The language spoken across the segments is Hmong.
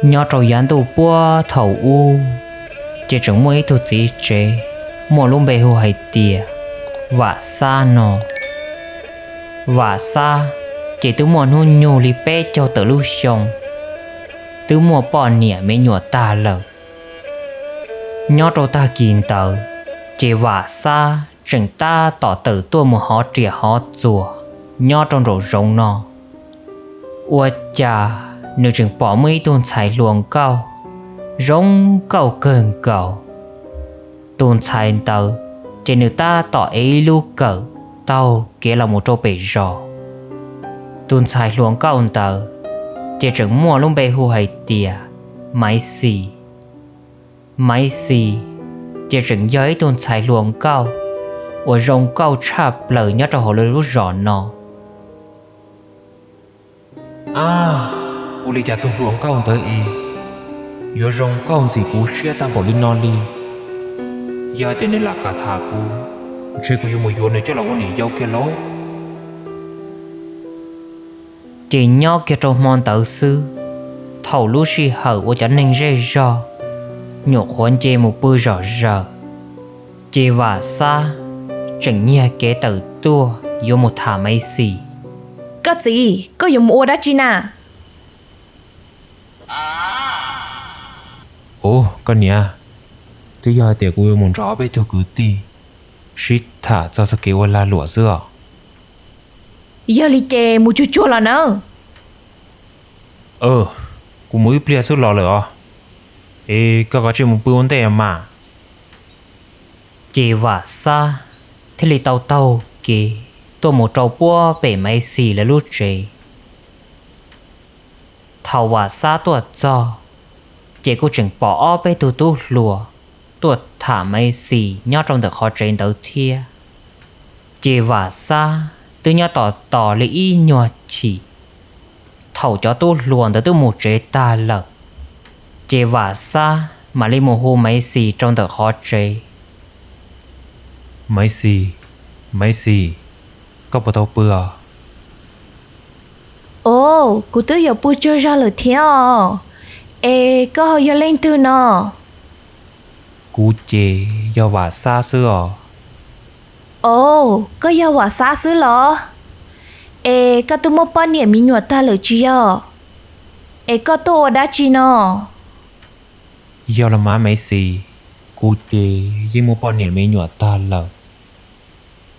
Nyob rau yav ntuj puag thaum ub, ces tseem muaj ib tug txiv tsev muaj lub npe hu hais tias Vam Xab no. Vam Xab ces twb muaj hnub nyoog li peb caug tawm lub xyoo, twb muaj poj niam me nyuam tag lawm. Nyob rau tag kis ntawd, ces Vam Xab tseem tab tom tawm tuaj mus hov riam hov txuas nyob rau nraum zoov no. Ua cas nws tseem pom muaj ib tug ntxhais hluas nkauj zoo nkauj kawg nkaus. Tus ntxhais ntawd ces nws tab tom ev ib lub kawm taug kev los mus rau pem zos. Tus ntxhais hluas nkauj ntawd ces tseem muaj lub npe hu hais tias Maiv Xis. Maiv Xis ces tseem yog ib tug ntxhais hluas nkauj uas zoo nkauj tshaj plaws nyob rau hauv lawv lub zos no. Ab, ua li cas tus hluas nkauj ntawd es yuav zoo nkauj ntxim kuv siab tag npaum li no li? Yog hais tias nws lam kam tham kuv, ntshe kuv yuav mus yuav nws coj los ua niam yau kiag lauj. Ces nyob kiag rau hmo ntawd xwb, thaum lub sij hawm uas cov neeg zej zog nyuam qhuav nce mus pw zom zaws, ces Vam Xab tseem nyiag kev tawm tuaj yuav mus tham Maiv Xis. Koj txiv, koj yuav mus ua dab tsi na? Ub, koj niam, twb yog hais tias kuv yuav mus nrog ob peb tug kwv tij sib tham txog txoj kev ua lag luam xwb os. Yog li ces mus tsuag tsuag los nawb. Kuv mus ib pliag xwb los lawm os. Es koj kav tsij mus pw ua ntej mas. Ces Vam Xab thiaj li tau taug kev tuaj mus rau puag pem Maiv Xis lawv lub tsev. Thaum Vam Xab tuaj txog, ces kuj tseem pom ob peb tug tub hluas tuaj tham Maiv Xis nyob rau ntawm qhov tsev ntawd thiab. Ces Vam Xab twb nyob tos tos li ib nyuag chim, thaum cov tub hluas ntawd twb mus tsev tag lawm, ces Vam Xab mam li mus hu Maiv Xis rau ntawm qhov tsev. Maiv Xis, Maiv Xis, koj puas tau pw os? Os, kuv twb yuav pw tsaug zog lawm thiab os. Es koj ho yog leej twg no? Kuv ces yog Vam Xab xwb os. Os, koj yog Vam Xab xwb los? Es koj twb muaj poj niam me nyuam tag lawm tsis yog? Es koj tuaj ua dab tsi no? Yog los mas Maiv Xis, kuv ces yeej muaj poj niam me nyuam tag lawm,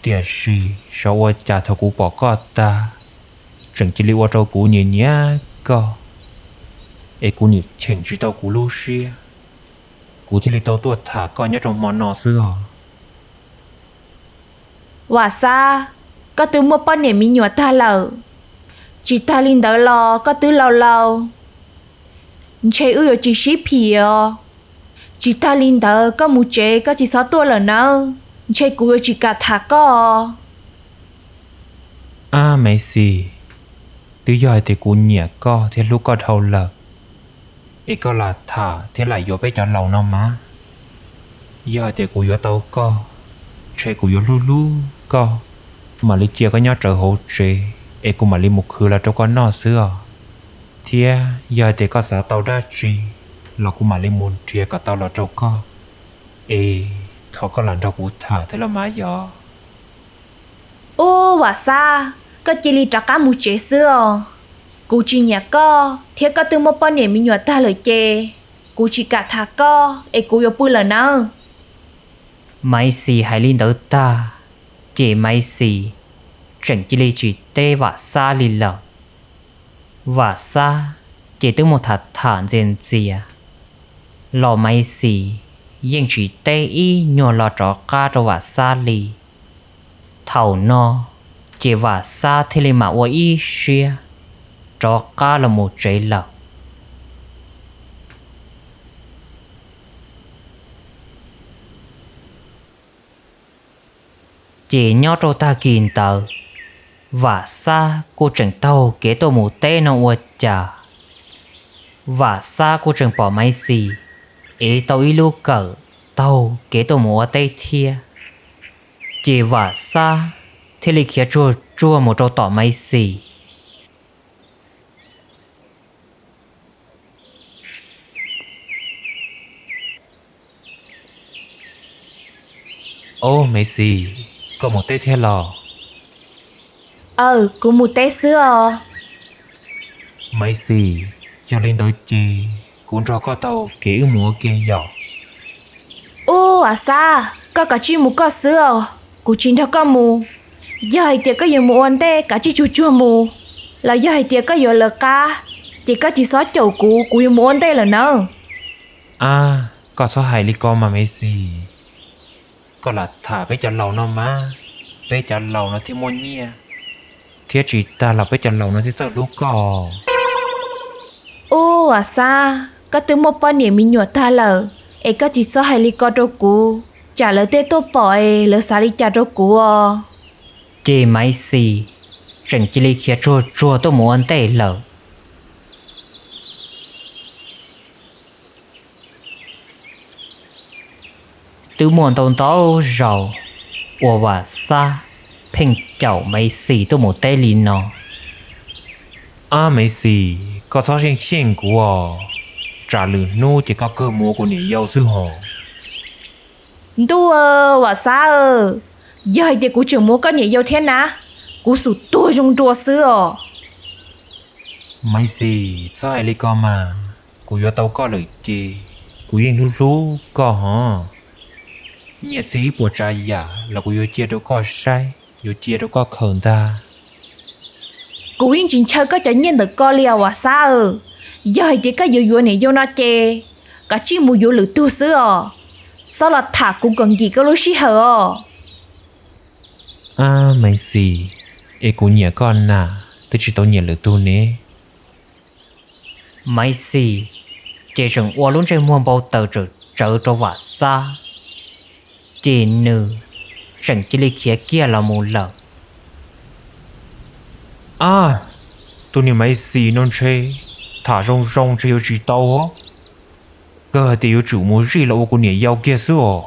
tiam sis xyov ua cas thaum kuv pom koj tag, tseem cia li ua rau kuv nyiam nyiam koj, es kuv niam cheem tsis tau kuv lub siab, kuv thiaj li tau tuaj tham koj nyob rau hmo no xwb os. Vam Xab, koj twb muaj poj niam me nyuam tag lawm, tsis tag li ntawd los koj twb laus laus, ntshe wb yuav tsis sib phim os. Tsis tag li ntawd koj mus tsev koj tsis txhob tuaj lawm nawb, ntshe kuv yuav tsis kam tham koj. Ab Maiv Xis, twb yog hais tias kuv nyiam koj thiab hlub koj dhau lawm, es koj lam tham thiab lam yuav peb cov laus no mas. Yog hais tias kuv yuav tau koj, ntshe kuv yuav hlub hlub koj, mam li cia koj nyob rawv hauv tsev, es kuv mam li mus khwv los rau koj noj xwb os. Thiab yog hais tias koj xav tau dab tsi los kuv mam li mus nrhiav kom tau los rau koj, es thov koj lam nrog kuv tham thiab los mas yog. Ub Vam Xab, koj cia li rov qab mus tsev xwb os. Kuv tsis nyiam koj thiab koj twb muaj poj niam me nyuam tag lawm ces kuv tsis kam tham koj es kuv yuav pw lawm nawb. Maiv Xis hais li ntawd tag, ces Maiv Xis tseem cia li tsis teb Vam Xab li lawm. Vam Xab ces twb mus tham tham ntxias ntxias los Maiv Xis yeej tsis teb ib nyuag lo rov qab rau Vam Xab li. Thaum no ces Vam Xab thiaj li mam ua ib siab rov qab los mus tsev lawm. Ces nyob rau tag kis ntawd, Vam Xab kuj tseem taug kev tuaj mus teb no ua cas, Vam Xab kuj tseem pom Maiv Xis ev tau ib lub kawm taug kev tuaj mus ua teb thiab. Ces Vam Xab thiaj li khiav tsuag tsuag mus rau tom Maiv Xis. Ob, Maiv Xis, koj mus teb thiab los? Aw, kuv mus teb xwb os. Maiv Xis, yog li ntawd ces kuv nrog koj taug kev wb mus ua ke yom? Ub, Vam Xab, koj kav tsij mus koj xwb os, kuv tsis nrog koj mus. Yog hais tias koj yuav mus ua ntej kav tsij tsuag tsuag mus, los yog hais tias koj yuav lawv qab, ces koj tsis txhob caum kuv, kuv yuav mus ua ntej lawm nawb. Ab, koj txhob hais li ko mas Maiv Xis. Koj lam tham peb cov laus no mas, peb cov laus no thiaj muaj nyiaj, thiab tsis tag los peb cov laus no thiaj txawj hlub koj. Ub, Vam Xab, koj twb muaj poj niam me nyuam tag lawm, es koj tsis txhob hais li ko rau kuv, tsam lawv tej tuaj pom es lawv xav li cas rau kuv os. Ces Maiv Xis tseem cia li khiav tsuag tsuag tuaj mus ua ntej lawm. Twb muaj ntau ntau zaus uas Vam Xab pheej caum Maiv Xis tuaj mus teb li no. Ab, Maiv Xis, koj txhob xyeej xyeej kuv os, tsam lwm hnub ces koj kawg mus ua kuv niam yau xwb hos. Ntuj, Vam Xab, yog hais tias kuv tseem mus ua koj niam yau thiab na, kuv xum tuag zoo dua xwb os. Maiv Xis, txhob hais li ko mas, kuv yuav tau koj lawm ces kuv yeej hlub hlub koj hos. Nyiaj txiag ib puas tsav yam los kuv yuav cia rau koj saib, yuav cia rau koj khaws ntag. Kuv yeej tsis ntshaw koj cov nyiaj ntawm ko li os Vam Xab. Yog hais tias koj yuav yuav niam yau no ces kav tsij mus yuav lwm tug xwb os, txhob los tham kuv kom nkim koj lub sij hawm os. Ab, Maiv Xis, es kuv nyiam koj na, twb tsis tau nyiam lwm tug ne. Maiv Xis ces tseem ua lub ntsej muag npau taws tsawm tsawv rau Vam Xab, ces nws tseem cia li khiav kiag los mus lawm. Ab, tus niag Maiv Xis no ntshe tham zoo zoo ntshe yuav tsis tau os, kawg hais tias yuav tsum mus zij los ua kuv niam yau kiag xwb os.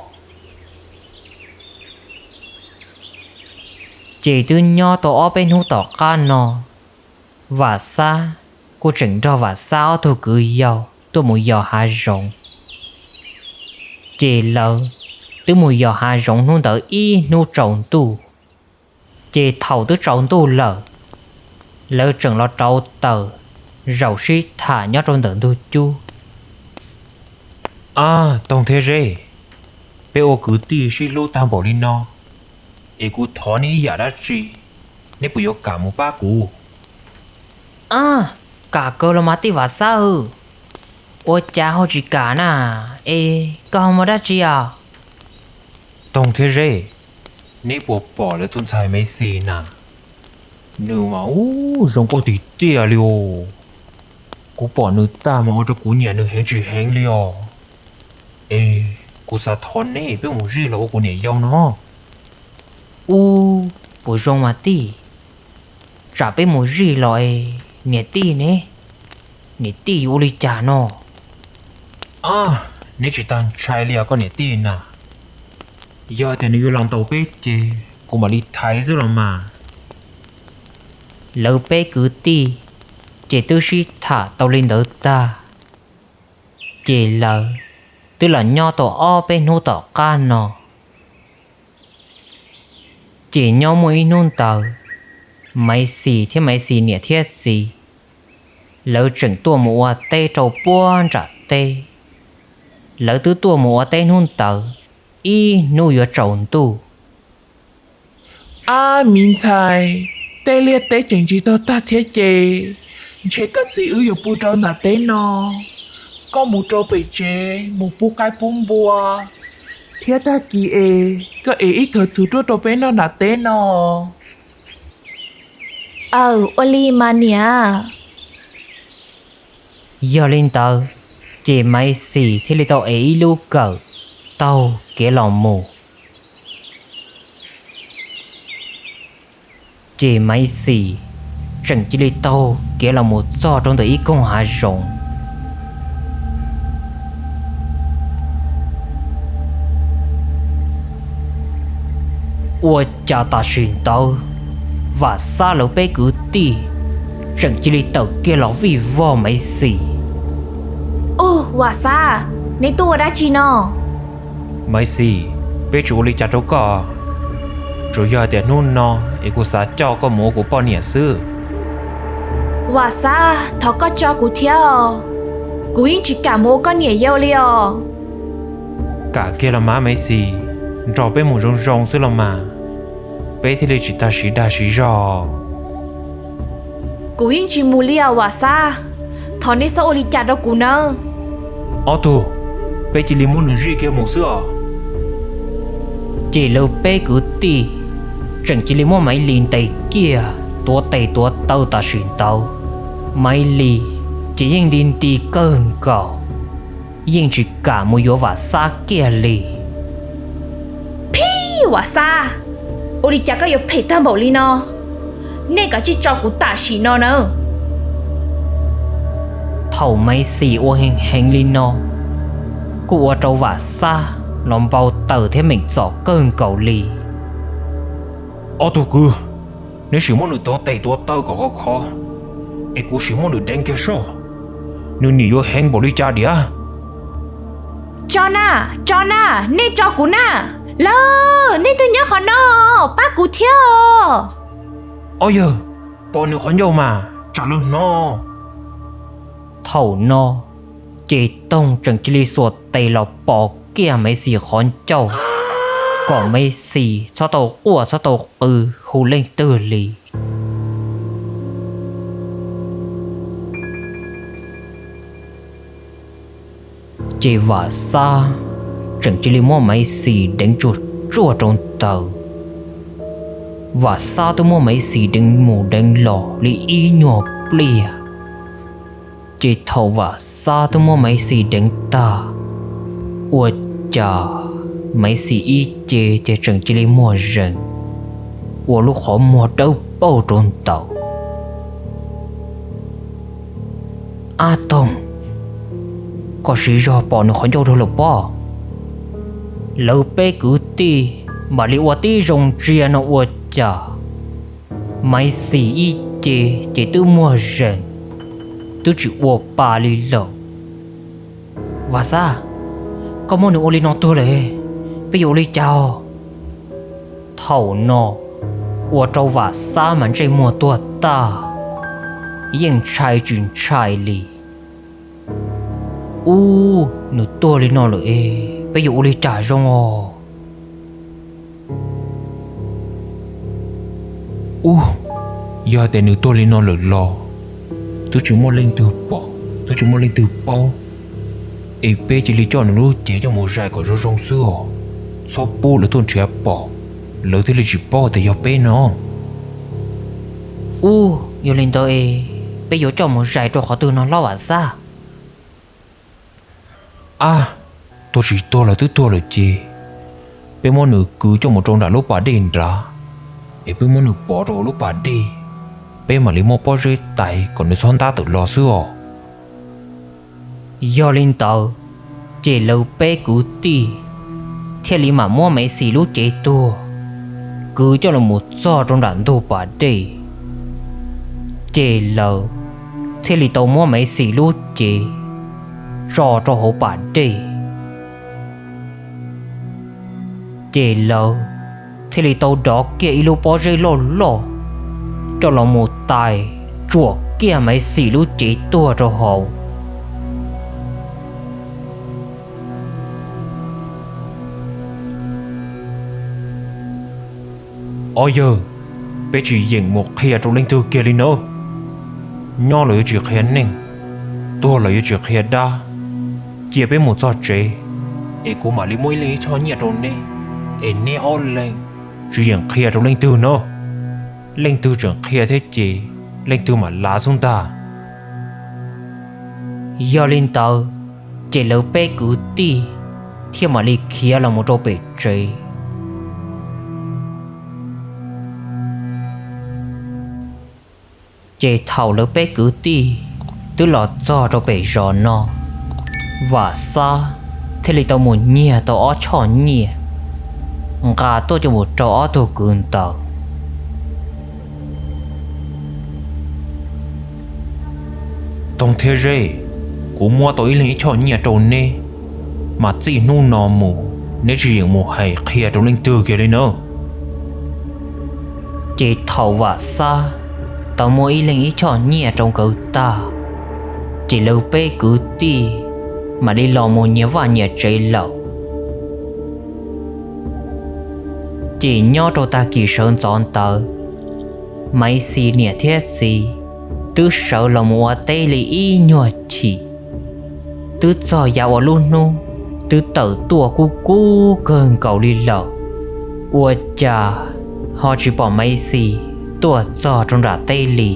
Ces twb nyob tau ob peb hnub tom qab no, Vam Xab kuj tseem nrog Vam Xab ob tug kwv yau tuaj mus yos hav zoov. Ces lawv twb mus yos hav zoov hnub ntawd ib hnub tsaus ntuj. Ces thaum twb tsaus ntuj lawm, lawv tseem los rauv taws zaum sib tham nyob rau ntawm ntug cub. Ab, Toog thiab Zeb, peb ua kwv tij sib hlub tag npaum li no, es kuv thov neb ib yam dab tsi, neb puas yuav kam mus pab kuv? Ab, kam kawg los mas tij Vam Xab. Ua cas ho tsis kam na? Es koj ho muaj dab tsi os? Toog thiab Zeb, neb puas pom lawv tus ntxhais Maiv Xis na? Nws mas ub zoo nkauj tiag tiag li os. Kuv pom nws tag mas ua rau kuv nyiam nws heev tsis heev li os. Es kuv xav thov neb peb mus zij los ua kuv niam yau no. Ub, puas zoo mas tij? Tsam peb mus zij los es niam tij ne, niam tij yuav ua li cas no? Ab, neb tsis tag ntshai li os koj niam tij na. Yog tias nws yuav los ntaus peb ces kuv mam li thaiv xwb los mas. Lawv peb kwv tij ces twb sib tham tau li ntawd tag, ces lawv twb los nyob tau ob peb hnub tom qab no. Ces nyob muaj ib hnub ntawd, Maiv Xis thiab Maiv Xis niam thiab txiv, lawv tseem tuaj mus ua teb rau puag nram teb. Lawv twb tuaj mus ua teb hnub ntawd ib hnub yuav tsaus ntuj. Ab, miv ntxhais, tej liaj teb tseem tsis tau tag thiab ces ntshe koj txiv wb yuav pw rau nram teb no. Koj mus rau pem tsev mus pub qaib pub npua, thiab tag kis es koj ev ib kawm txhuv tuaj rau peb noj nram teb no. Aw, ua li mas niam. Yog li ntawd, ces Maiv Xis thiaj li tau ev ib lub kawm taug kev los mus. Ces Maiv Xis tseem cia li taug kev los mus txog rau ntawm ib koog hav zoov. Ua cas tam sim ntawd Vam Xab lawv peb kwv tij tseem cia li tawm kiag los vij vog Maiv Xis. Ub, Vam Xab, neb tuaj ua dab tsi no? Maiv Xis, Peb tsis ua li cas rau koj, tsuas yog tias hnub no es kuv xav coj koj mus ua kuv poj niam xwb. Vam Xab, thov koj tso kuv thiab os, kuv yeej tsis kam mus ua koj niam yau li os. Kam kiag los mas Maiv Xis, nrog peb mus zoo zoo xwb los mas, peb thiaj li tsis tag siv dag siv zog. Kuv yeej tsis mus li os Vam Xab, thov nej txhob ua li cas rau kuv nawb. Ob tug, peb cia li muab nws zij kiag mus xwb os. Ces lawv peb kwv tij tseem cia li muab Maiv Lis ntes kiag tuav tes tuav taw tam sim ntawd. Maiv Lis ces yeej nti nti kawg nkaus, yeej tsis kam mus yuav Vam Xab kiag li. Phib, Vam Xab, ua li cas koj yuav phem tag npaum li no? Nej kav tsij tso kuv tam sim no nawb. Thaum Maiv Xis ua heev heev li no, kuj ua rau Vam Xab los npau taws thiab meem txom kawg nkaus li. Ob tug kwv, neb sim muab nws tuav tes tuav taw kom khov khov, es kuv sim muab nws deev kiag soj, nws nim yuav heev npaum li cas diam. Tso na, tso na, nej tso kuv na. Lawv, nej twb nyob qhov no, pab kuv thiab os. Ob yawg, pom nws qhov ncauj mas, tsam lawv hnov. Thaum no, ces Toog tseem cia li xuas tes los pom kiag Maiv Xis qhov ncauj, kom Maiv Xis txhob tau quaj txhob tau qw hu leej twg li. Ces Vam Xab tseem cia li muab Maiv Xis deev tsuag tsuag rau ntawd. Vam Xab twb muab Maiv Xis deev mus deev los li ib nyuag pliag. Ces thaum Vam Xab twb muab Maiv Xis deev tag, ua cas Maiv Xis ib ce ces tseem cia li muag zees, ua lub qhov muag dawb paug rau ntawd. Ab Toog, koj siv zog pom nws qhov ncauj dua lawm pob? Lawv peb kwv tij mam li ua tib zoo ntsia no ua cas Maiv Xis ib ce ces twb muag zees, twb tsis ua pa li lawm. Vam Xab, koj muab nws ua li no tuag lawm, peb yuav ua li cas os? Thaum no ua rau Vam Xab mas ntsej muag tuag tag, yeej ntshai tsis ntshai li. Ub, nws tuag li no lawm es peb yuav ua li cas zoo os? Ub, yog tias nws tuag li no lawm los twb tsis muaj leej twg pom, twb tsis muaj leej twg paub, es peb cia li coj nws lub cev coj mus zais kom zoo zoo xwb os. Txhob pub lawv tuaj nrhiav pom, lawv thiaj li tsis paub tias yog peb no. Ub, yog li ntawd es peb yuav coj mus zais rau qhov twg no hlob Vam Xab? Ab, tuag tsis tuag los twb tuag lawm ces peb muab nws kwv coj mus rau nram lub pas dej nrad, es peb muab nws pov rau hauv lub pas dej, peb mam li muab pob zeb tais kom nws txhob ntab tawm los xwb os. Yog li ntawd, ces lawv peb kwv tij thiaj li mam muab Maiv Xis lub cev tuag kwv coj los mus txog rau nram ntug pas dej. Ces lawv thiaj li tau muab Maiv Xis lub cev tso rau hauv pas dej. Ces lawv thiaj li tau dov kiag ib lub pob zeb loj loj coj los mus tais tsuam kiag Maiv Xis lub cev tuag rau hauv. Ob yawg, peb tsis yeem mus qhia rau leej twg kiag li nawb. Nyob los yuav tsis qhia neej, tuag los yuav tsis qhia dab. Cia peb mus txog tsev, es kuv mam li muab ib leeg ib choj nyiaj rau neb, es neb ob leeg tsis yeem qhia rau leej twg na. Leej twg tseem qhia thiab ces leej twg mam lav xub ntag. Yog li ntawd, ces lawv peb kwv tij thiaj mam li khiav los mus rau pem tsev. Ces thaum lawv peb kwv tij twb los txog rau pem zos no, Vam Xab thiaj li tau mus nyiag tau ob choj nyiaj nqa tuaj coj mus rau ob tug kwv ntawd. Toog thiab Zeb, kuv muab tau ib leeg ib choj nyiaj rau neb, mas txij hnub no mus neb tsis yeem mus hais qhia rau leej twg kiag li na. Ces thaum Vam Xab tau muaj ib leeg ib choj nyiaj rau nkawd tag, ces lawv peb kwv tij mam li los mus nyias vaj nyias tsev lawm. Ces nyob rau tag kis sawv ntxov ntawd, Maiv Xis niam thiab txiv twb sawv los mus ua teb li ib nyuag chim, twb txog yav uas lub hnub twb tawm tuaj kub kub kawg nkaus li lawm, ua cas ho tsis pom Maiv Xis tuaj txog rau nram teb li.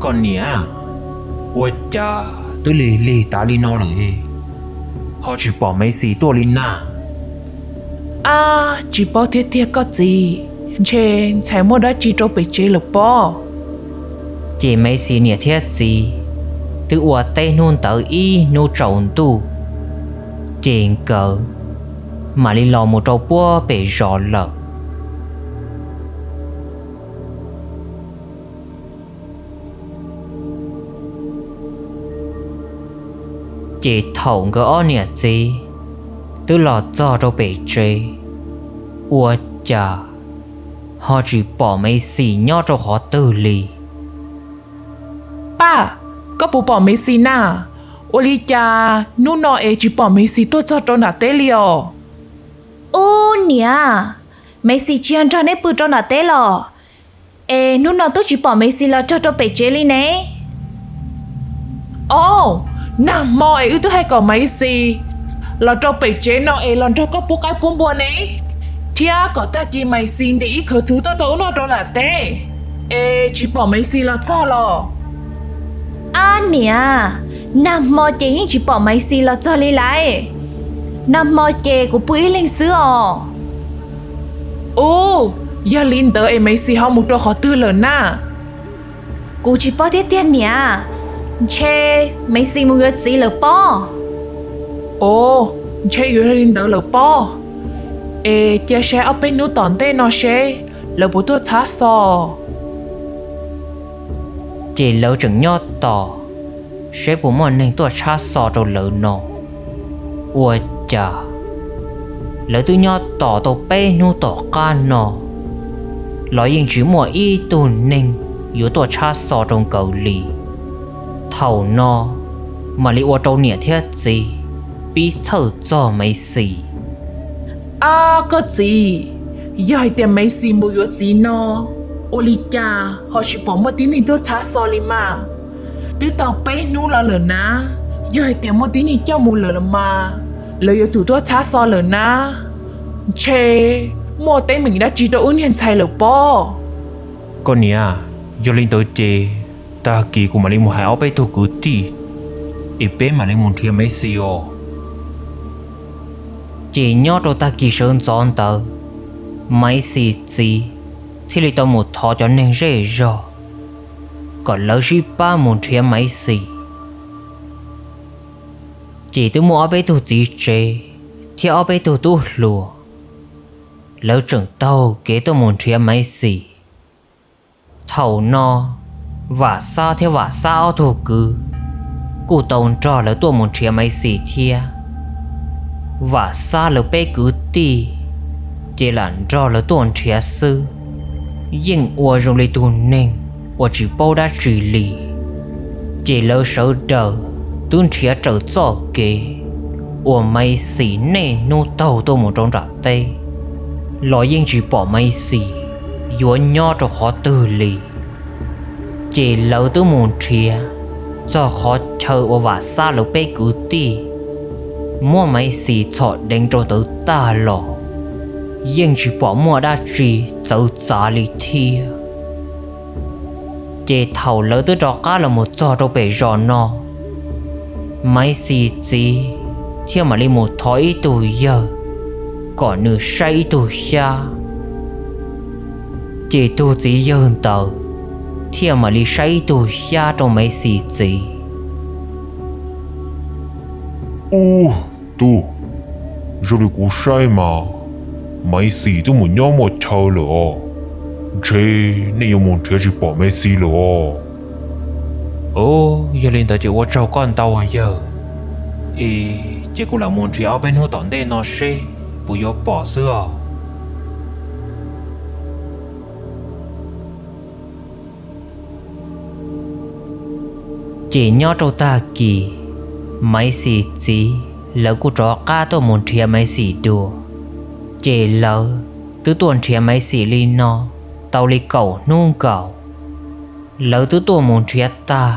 Koj niam, ua cas twb lig lig tas li no lawm ho tsis pom Maiv Xis tuaj li na? Ab, tsis paub thiab tiag koj txiv, ntshe ntxhais muaj dab tsi rau pem tsev lawm pob. Ces Maiv Xis niam thiab txiv twb ua teb hnub ntawd ib hnub tsaus ntuj, ces nkawd mam li los mus rau puag pem zos lawm. Ces thaum nkawd ob niam txiv twb los txog rau pem tsev, ua cas ho tsis pom Maiv Xis nyob rau qhov twg li. Pab, koj puas pom Maiv Xis na? Ua li cas hnub no es tsis pom Maiv Xis tuaj txog rau nram teb li os? Ub niam, Maiv Xis tsis yog nrog neb pw rau nram teb los, es hnub no twb tsis pom Maiv Xis los txog rau pem tsev li ne. Ob, nag hmo es wb twb hais kom Maiv Xis los rau pem tsev no es los nrog koj pub qaib pub npua ne, thiab kom tag kis Maiv Xis ntim ib khawv txhuv tuaj rau wb noj rau nram teb, es tsis pom Maiv Xis los txog los. Ab niam, nag hmo ces yeej tsis pom Maiv Xis los txog li lawm. Nag hmo ces kuv pw ib leeg xwb os. Ub, yog li ntawd es Maiv Xis ho mus rau qhov twg lawm na? Kuv tsis paub thiab tiag niam, ntshe Maiv Xis mus yuav txiv lawm pob. Ov, ntshe yuav li ntawd lawm pob. Es cia saib ob peb hnub tom ntej no seb lawv puas tuaj txhab xo. Ces lawv tseem nyob tos seb puas muaj neeg tuaj txhab xo rau lawv no. Ua cas lawv twb nyob tos tau peb hnub tom qab no los yeej tsis muaj ib tug neeg yuav tuaj txhab xo rau nkawd li. Thaum no mam li ua rau niam thiab txiv pib txhawj txog Maiv Xis. Ab koj txiv, yog hais tias Maiv Xis mus yuav txiv no, ua li cas ho tsis pom muaj tib neeg tuaj txhab xo li mas? Twb tau peb hnub los lawm na, yog hais tias muaj tib neeg coj mus lawm los mas lawv yuav tsum tuaj txhab xo lawm na. Ntshe muaj teeb meem dab tsi rau wb niag ntxhais lawm pob. Koj niam, yog li ntawd ces tag kis kuv mam li mus hais ob peb tug kwv tij es peb mam li mus nrhiav Maiv Xis os. Ces nyob rau tag kis sawv ntxov ntawd, Maiv Xis txiv thiaj li tau mus thov cov neeg zej zog kom lawv sib pab mus nrhiav Maiv Xis. Ces twb muaj ob peb tug txiv tsev thiab ob peb tug tub hluas, lawv tseem taug kev tuaj mus nrhiav Maiv Xis. Thaum no, Vam Xab thiab Vam Xab ob tug kwv kuj tau nrog lawv tuaj mus nrhiav Maiv Xis thiab. Vam Xab lawv peb kwv tij ces lam nrog lawv tuaj nrhiav xwb, yeej ua zoo li tus neeg uas tsis paub dab tsi li. Ces lawv sawv daws twb nrhiav raws txoj kev uas Maiv Xis niaj hnub taug tuaj mus rau nram teb, los yeej tsis pom Maiv Xis yuav nyob rau qhov twg li. Ces lawv twb mus nrhiav txog qhov chaw uas Vam Xab lawv peb kwv tij muab Maiv Xis txhom deev rau ntawd tag los, yeej tsis pom muaj dab tsi txawv txav li thiab. Ces thaum lawv twb rov qab los mus txog rau pem zos no, Maiv Xis txiv thiaj mam li mus thov ib tug yawg kom nws saib ib tug xyab. Ces tus txiv yawg ntawd thiaj mam li saib ib tug xyab rau Maiv Xis txiv. Ub tub, zoo li kuv saib mas Maiv Xis twb mus nyob muaj chaw lawm os. Ntshe nej yuav mus nrhiav tsis pom Maiv Xis lawm os. Ub, yog li ntawd ces ua tsaug koj ntau yawg, Es cia kuv lam mus nrhiav ob peb hnub tom ntej no seb puas yuav pom xwb os. Ces nyob rau tag kis, Maiv Xis txiv lawv kuj rov qab tuaj mus nrhiav Maiv Xis dua. Ces lawv twb tuaj nrhiav Maiv Xis li no tau li kaum hnub nkaus. Lawv twb tuaj mus nrhiav tag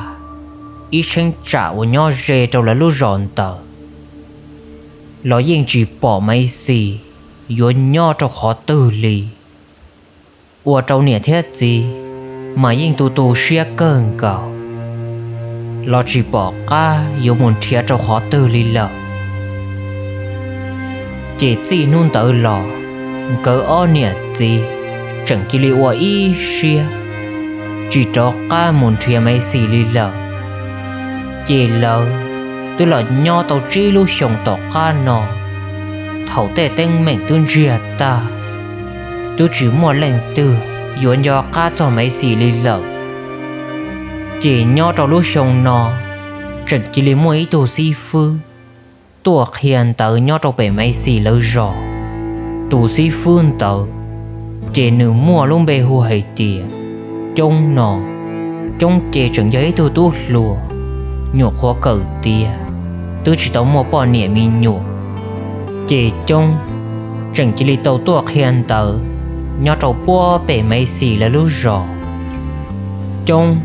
ib cheeb tsam uas nyob ze rau lawv lub zos ntawd los yeej tsis pom Maiv Xis yuav nyob rau qhov twg li. Ua rau niam thiab txiv mas yeej tu tu siab kawg nkaus, los tsis pom qab yuav mus nrhiav rau qhov twg li lawm. Ces txij hnub ntawd los, nkawd ob niam txiv tseem cia li ua ib siab tsis rov qab mus nrhiav Maiv Xis li lawm. Ces lawv twb los nyob tau tsib lub xyoos tom qab no, thaum tej teeb meem twb ntsiag tag, twb tsis muaj leej twg yuav nco qab txog Maiv Xis li lawm. Ces nyob rau lub xyoo no, tseem cia li muaj ib tug xib fwb tuaj qhia ntawv nyob rau pem Maiv Xis lawv zos. Tus xib fwb ntawd ces nws muaj lub npe hu hais tias Coob no. Coob ces tseem yog ib tug tub hluas, nyuam qhuav kawm tiav, twb tsis tau muaj poj niam me nyuam. Ces Coob tseem cia li tau tuaj qhia ntawv nyob rau puag pem Maiv Xis lawv lub zos. Coob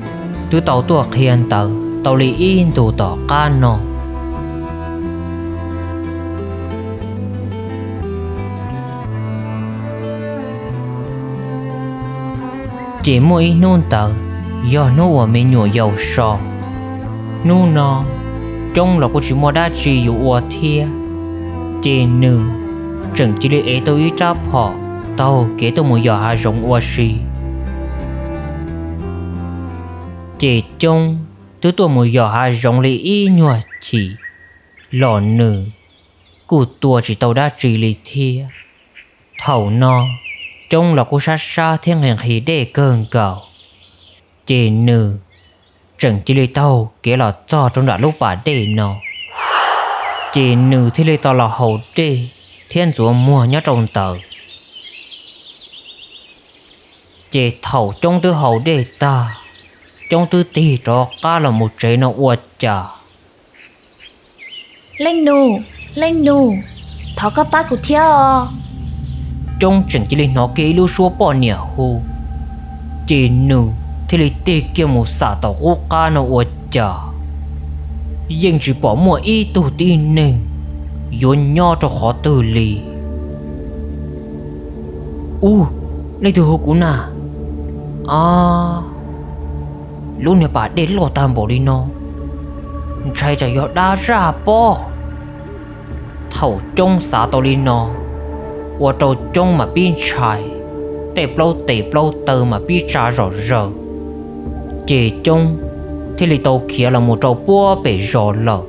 twb tau tuaj qhia ntawv tau li ib ntus tom qab no. Ces muaj ib hnub ntawd yog hnub uas me nyuam yaus so. Hnub no Coob los kuj tsis muaj dab tsi yuav ua thiab, ces nws tseem cia li ev tau ib rab phom taug kev tuaj mus yos hav zoov ua si. Ces Coob twb tuaj mus yos hav zoov li ib nyuag chim los nws kuj tua tsis tau dab tsi li thiab. Thaum no Coob los kuj sab sab thiab nqhis nqhis dej kawg nkaus, ces nws tseem cia li taug kev los txog rau nram lub pas dej no. Ces nws thiaj li tau los haus dej thiab ntxuav muag nyob rau ntawd. Ces thaum Coob twb haus dej tag, Coob twb tig rov qab los mus tsev no ua cas, Leej nus, leej nus, thov koj pab kuv thiab os. Coob tseem cia li hnov kiag ib lub suab poj niam hu, ces nws thiaj li tig kiag mus xam tom qub qab no ua cas yeej tsis pom muaj ib tug tib neeg yuav nyob rau qhov twg li. Ub, leej twg hu kuv na? A, lub niag pas dej loj tag npaum li no, ntshai tsam yog dab zaj pob. Thaum Coob xav tau li no, ua rau Coob mas pib ntshai, tej plaub tes plaub taw mas pib tsa zom zaws, ces Coob thiaj li tau khiav los mus rau puag pem zos lawm.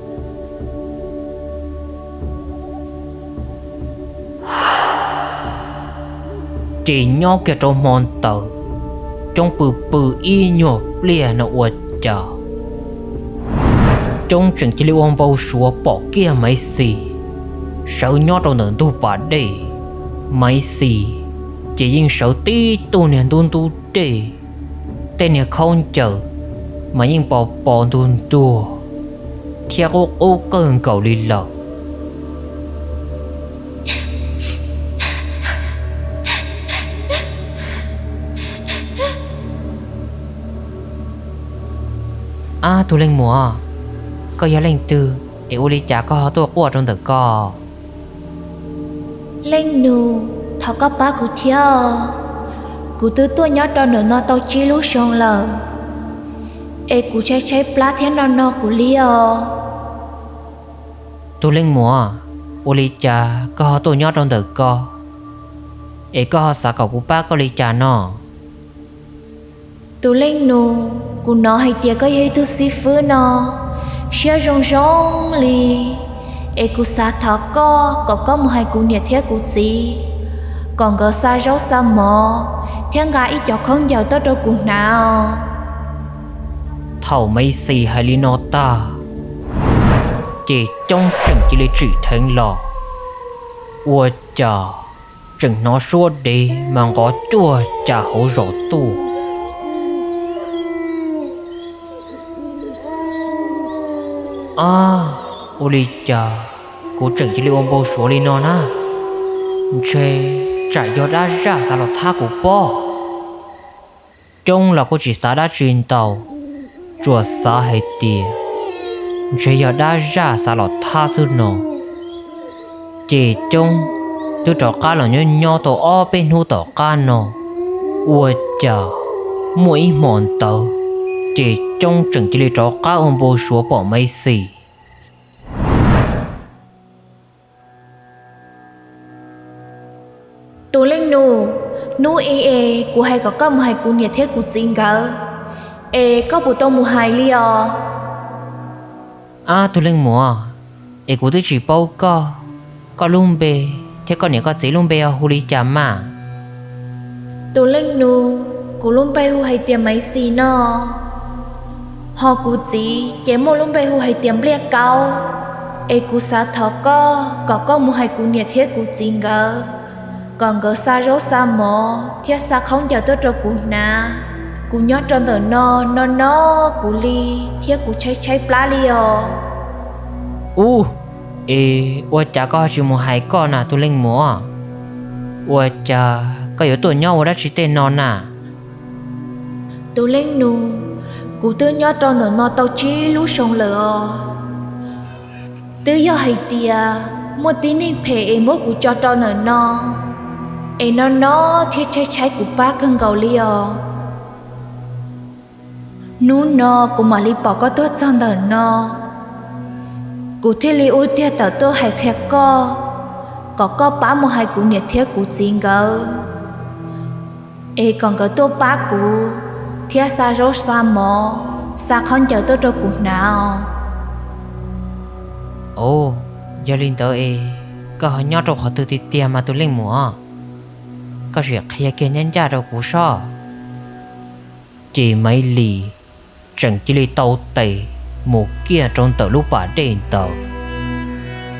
Ces nyob kiag rau hmo ntawd, Coob pw pw ib nyuag pliag no ua cas Coob tseem cia li ua npau suav pom kiag Maiv Xis sawv nyob rau ntawm ntug pas dej. Maiv Xis ces yeej sawv tib tug niag ntub ntub dej, tej niag khaub ncaws mas yeej pos pos ntuag ntuag thiab qub qub kawg nkaus li lawm. Ab, tus leej muam, koj yog leej twg es ua li cas koj ho tuaj quaj rau ntawm ko? Leej nus, thov koj pab kuv thiab os. Kuv twb tuaj nyob rau ntawm no tau tsib lub xyoo lawm, es kuv tshaib tshaib plab thiab no no kuv li os. Tus leej muam, ua li cas koj ho tuaj nyob rau ntawm ko, es koj ho xav kom kuv pab koj li cas no? Tus leej nus, kuv hnov hais tias koj yog ib tug xib fwb no, siab zoo zoo li, es kuv xav thov koj kom koj mus hais kuv niam thiab kuv txiv, kom nkawd xa zaub xa mov thiab nqa ib co khaub ncaws tuaj rau kuv hnav os. Thaum Maiv Xis hais li no tag, ces Coob tseem cia li tsim dheev los, ua cas tseem hnov suab dev mas nqov cuaj cas hauv zos tuaj. Ab, ua li cas kuv tseem cia li ua npau suav li no na? Ntshe tsam yog dab zaj xav los thab kuv pob. Coob los kuj tsis xav dab tsi ntau, tsuas xav hais tias ntshe yog dab zaj xav los thab xwb no. Ces Coob twb rov qab los nyob nyob tau ob peb hnub tom qab no, ua cas muaj ib hmos ntawd, ces Coob tseem cia li rov qab ua npau suav pom Maiv Xis. Tus leej nus, hnub i es kuv hais kom koj mus hais kuv niam thiab kuv txiv nkawd, es koj puas tau mus hais li os? Ab, tus leej muam, es kuv twb tsis paub koj, koj lub npe thiab koj niam koj txiv lub npe hu li cas mas? Tus leej nus, kuv lub npe hu hais tias Maiv Xis no, ho kuv txiv ces muaj lub npe hu hais tias Npliaj Kaub. Es kuv xav thov koj kom koj mus hais kuv niam thiab kuv txiv nkawd, kom nkawd xa zaub xa mov thiab xa khaub ncaws tuaj rau kuv hnav. Kuv nyob rau ntawm no, no no kuv li thiab kuv tshaib tshaib plab li os. Ub, es ua cas koj ho tsis mus hais koj na tus leej muam? Ua cas koj yuav tuaj nyob ua dab tsi tej no na? Tus leej nus, kuv twb nyob rau ntawm no tau tsib lub xyoo lawm os. Twb yog hais tias muaj tib neeg phem es muab kuv tso rau ntawm no, es no no thiab tshaib tshaib kuv plab kawg nkaus li os. Hnub no kuv mam li pom koj tuaj txog ntawm no, kuv thiaj li ua tiag tawm tuaj hais qhia koj, kom koj pab mus hais kuv niam thiab kuv txiv nkawd, es kom nkawd tuaj pab kuv thiab xa zaub xa mov, xa khaub ncaws tuaj rau kuv hnav os. Ov, yog li ntawd es koj ho nyob rau qhov twg tiag tiag mas tus leej muam? Koj sim qhia kiag ncaj ncaj rau kuv sob. Ces Maiv Lis tseem cia li tau tes mus kiag rau ntawm lub pas dej ntawd.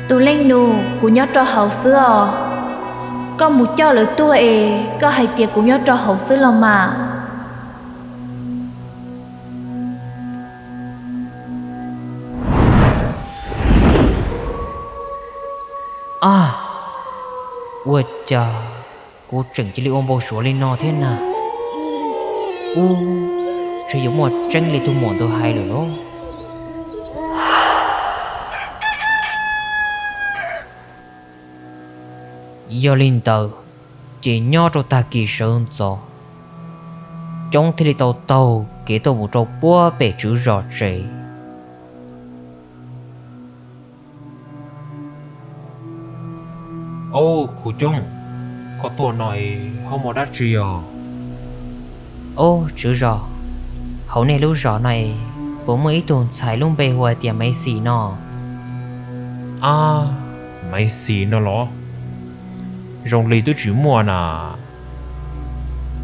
Tus leej nus, kuv nyob rau hauv xwb os. Koj mus coj lawv tuaj es koj hais tias kuv nyob rau hauv xwb los mas. Ab, ua cas kuv tseem cia li ua npau suav li no thiab na? Ub, ntshe yuav muaj tseeb li tus muam ntawd hais lawm lauj. Yog li ntawd, ces nyob rau tag kis sawv ntxov, Coob thiaj li tau taug kev tuaj mus rau puag pem tswv zos tsev. Au, khuv Coob, koj tuaj no es ho muaj dab tsi os? Au, tswv zos, hauv nej lub zos no es puas muaj ib tug ntxhais lub npe hu hais tias Maiv Xis no? Ab, Maiv Xis no los? Zoo li twb tsis muaj na.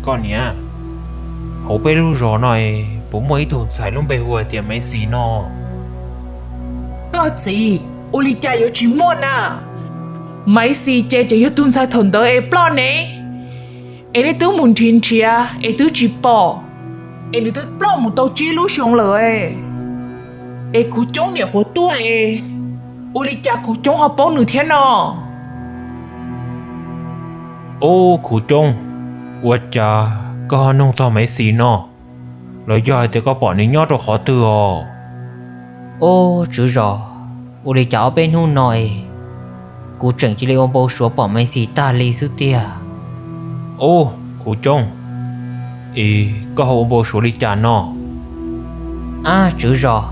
Koj niam, hauv peb lub zos no es puas muaj ib tug ntxhais lub npe hu hais tias Maiv Xis no? Koj txiv, ua li cas yuav tsis muaj na? Maiv Xis ces tseem yog tus ntxhais thaum ntawd es ploj ne, es nej twb mus nrhiav nrhiav es twb tsis pom, es nws twb ploj mus tau tsib lub xyoo lawm. Es khuv Coob niam qhuav tuaj es, ua li cas khuv Coob ho paub nws thiab no? Au, khuv Coob, ua cas koj ho nug txog Maiv Xis no? Los yog hais tias koj pom nws nyob rau qhov twg os? Au, tswv zos, ua li cas ob peb hnub no es kuv tseem cia li ua npau suav pom Maiv Xis tag li xwb tiag. Au, khuv Coob, es koj ho ua npau suav li cas no? Ab, tswv zos,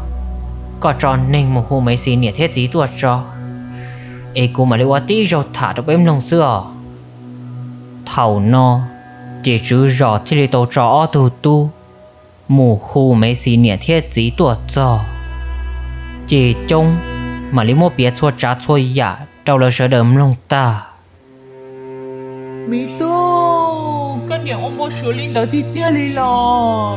koj tso neeg mus hu Maiv Xis niam thiab txiv tuaj tso, es kuv mam li ua tib zaug tham rau peb mloog xwb os. Thaum no, ces tswv zos thiaj li tau tso ob tug tub mus hu Maiv Xis niam thiab txiv tuaj txog, ces Coob mam li muab piav txhua tsav txhua yam rau lawv sawv daws mloog tag. Me tub, koj niam ua npau suav li ntawd tiag tiag li los?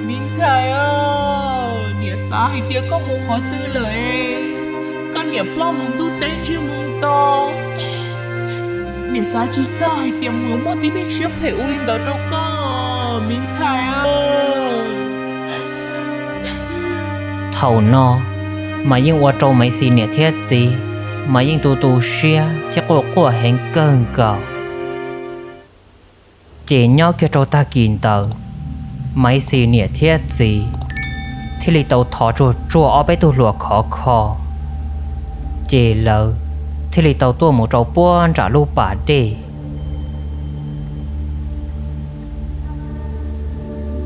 Me ntxhais, niam xav hais tias koj mus qhov twg lawm? Koj niam ploj mus ntuj teb ntsiag mus to. Niam xav tsis txog hais tias mus muaj tib neeg siab phem ua li ntawd rau koj, me ntxhais. Thaum no mas yeej ua rau Maiv Xis niam thiab txiv mas yeej tu tu siab thiab quaj quaj heev kawg nkaus. Ces nyob kiag rau tag kis ntawd, Maiv Xis niam thiab txiv thiaj li tau thov tsuag tsuag ob peb tug hluas khov kho, ces lawv thiaj li tau tuaj mus rau puag nram lub pas dej.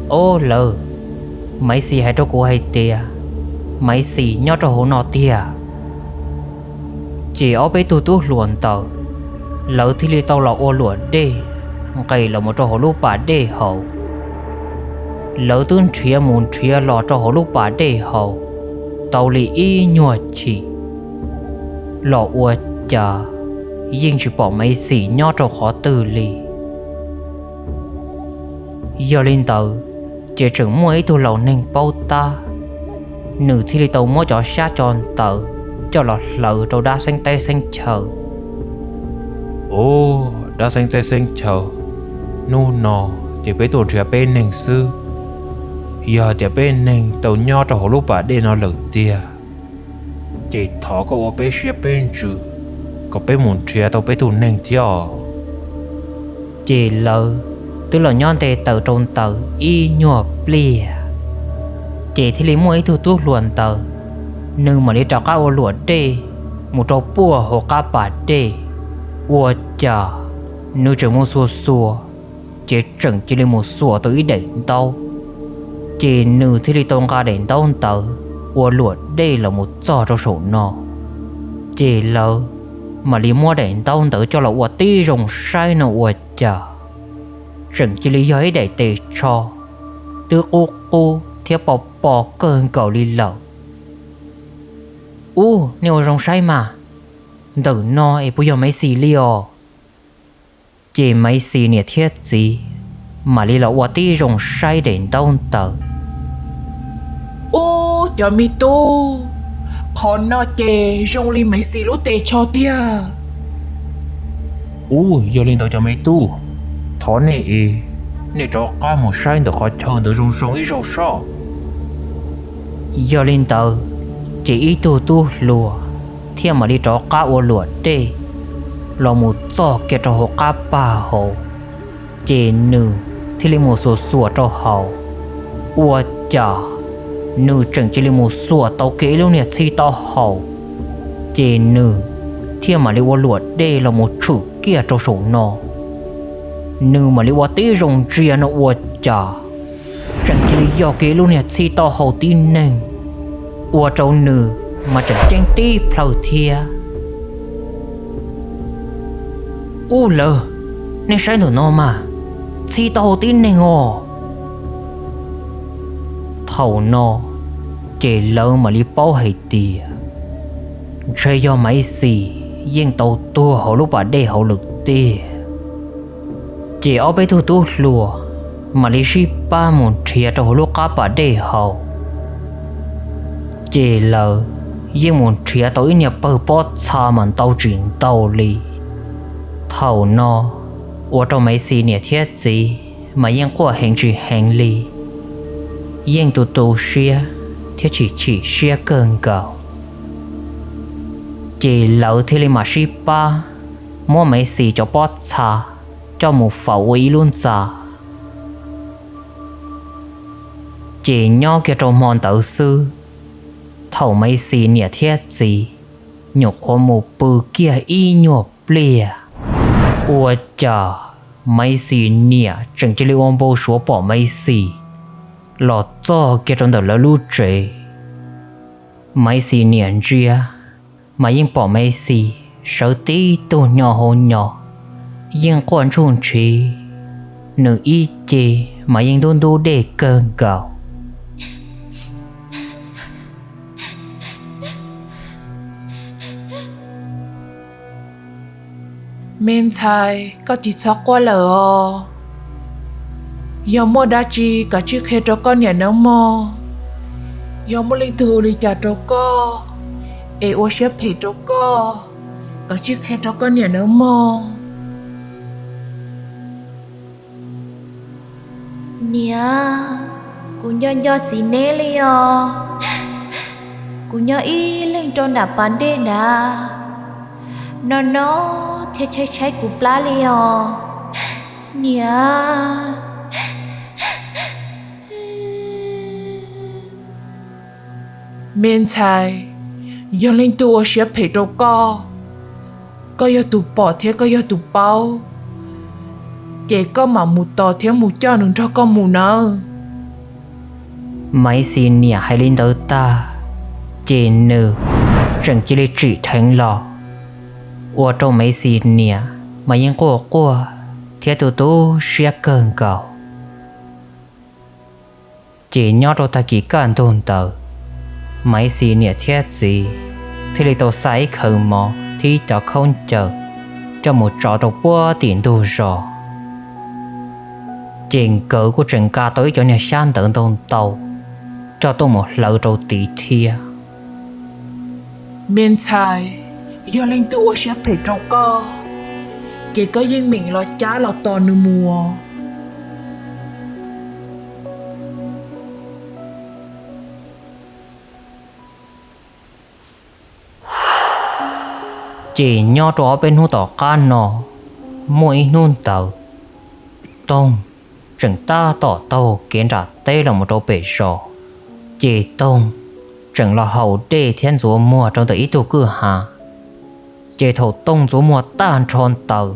Ob lawv, Maiv Xis hais rau kuv hais tias Maiv Xis nyob rau hauv no tiag. Ces ob peb tug tub hluas ntawd, lawv thiaj li tau los ua luam dej nqes los mus rau hauv lub pas dej hauv. Lawv twb nrhiav mus nrhiav los rau hauv lub pas dej hauv tau li ib nyuag chim, los ua cas yeej tsis pom Maiv Xis nyob rau qhov twg li. Yog li ntawd, ces tseem muaj ib tug laus neeg paub tab, nws thiaj li tau muab cov xyab cov ntawv coj los hlawv rau dab xeeb teb xeeb chaw. Ub, dab xeeb teb xeeb chaw, hnub no ces peb tuaj nrhiav peb neeg xwb. Yog tias peb neeg tau nyob rau hauv lub pas dej no lawm tiag, ces thov koj ua peb siab peb ntsws kom peb mus nrhiav tau peb tug neeg thiab os. Ces lawv twb los nyob nte taws rau ntawd ib nyuag pliag, ces thiaj li muaj ib tug tub hluas ntawd, nws mam li rov qab ua luam dej mus rau puag hauv qab pas dej. Ua cas nws tseem mus xuas xuas, ces tseem cia li mus xuas tau ib daim ntaub. Ces nws thiaj li tau nqa daim ntaub ntawd ua luam dej los mus txog rau saum no. Ces lawv mam li muab daim ntaub ntawd coj los ua tib zoo saib no ua cas tseem cia li yog ib daim tes tsho twb qub qub thiab po po kawg nkaus li lawm. Ub, nej ua zoo saib mas, ntawm no es puas yog Maiv Xis li os? Ces Maiv Xis niam thiab txiv mam li los ua tib zoo saib daim ntaub ntawd. Ub, cov me tub, qhov no ces zoo li Maiv Xis lub tes tsho tiag. Ub, yog li ntawd cov me tub, thov nej es nej rov qab mus saib ntawm qhov chaw ntawd zoo zoo ib zaug soj. Yog li ntawd, ces ib tug tub hluas thiaj mam li rov qab ua luam dej los mus txog kiag rau hauv qab pas hauv, ces nws thiaj li mus xuas xuas rau hauv. Ua cas nws tseem cia li mus xuas tau kiag ib lub niag txhij taub hau, ces nws thiaj mam li ua luam dej los mus tshwm kiag rau saum no. Nws mam li ua tib zoo ntsia no ua cas tseem cia li yog kiag ib lub niag txhij taub hau tib neeg, ua rau nws mas tseem ceeb tib plhaw thiab. Ub lawv, nej saib ntawm no mas, txhij taub hau tib neeg os. Thaum no ces lawv mam li paub hais tias ntshe yog Maiv Xis yeej tau tuag hauv lub pas dej hauv lawm tiag. Ces ob peb tug tub hluas mam li sib pab mus nrhiav rau hauv lub qab pas dej hauv. Ces lawv yeej mus nrhiav tau ib niag pawg pob txha mas ntau tsis ntau li. Thaum no ua rau Maiv Xis niam thiab txiv mas yeej quaj heev tsis heev li, yeej tu tu siab thiab chim chim siab kawg nkaus. Ces lawv thiaj li mam sib pab muab Maiv Xis cov pob txha coj mus faus ua ib lub ntxa. Ces nyob kiag rau hmo ntawd xwb, thaum Maiv Xis niam thiab txiv nyuam qhuav mus pw kiag ib nyuag pliag, ua cas Maiv Xis niam tseem cia li ua npau suav pom Maiv Xis los txog kiag rau ntawm lawv lub tsev. Maiv Xis niam ntsia, mas yeej pom Maiv Xis sawv tib tug nyo hauv nyo, yeej quaj ntsuj ntshiv, nws ib ce mas yeej ntub ntub dej kawg nkaus. Me ntxhais, koj tsis txhob quaj lawm os. Yog muaj dab tsi kav tsij qhia rau koj niam nawb mog. Yog muaj leej twg ua li cas rau koj, es ua siab phem rau koj, koj tsis qhia rau koj niam nawb mog. Niam, kuv nco nco txiv neb li os. Kuv nyob ib leeg rau nram pas dej nrad, no no thiab tshaib tshaib kuv plab li os niam. Me ntxhais, yog leej twg ua siab phem rau koj, koj yog tus pom thiab koj yog tus paub, ces koj mam mus tos thiab mus coj nws nrog koj mus nawb. Maiv Xis niam hais li ntawd tag, ces nws tseem cia li tsim dheev los, ua rau Maiv Xis niam mas yeej quaj quaj thiab tu tu siab kawg nkaus. Ces nyob rau tag kis kaj ntug ntawd, Maiv Xis niam thiab txiv thiaj li tau xa ib khawv mov thiab ib cov khaub ncaws coj mus tso rau puag tim ntug zos. Ces nkawd kuj tseem nqa tau ib cov niag xyab ntawv ntau ntau coj tuaj mus hlawv rau tid thiab. Me ntxhais, yog leej twg ua siab phem rau koj, ces koj yeej meem los cab los tos nws mus. Ces nyob rau ob peb hnub tom qab no, muaj ib hnub ntawd, Toog tseem tab tom taug kev nram teb los mus rau pem zos, ces Toog tseem los haus dej thiab ntxuav muag rau ntawm ib tug kwj ha. Ces thaum Toog ntxuav muag tag nrho ntawd,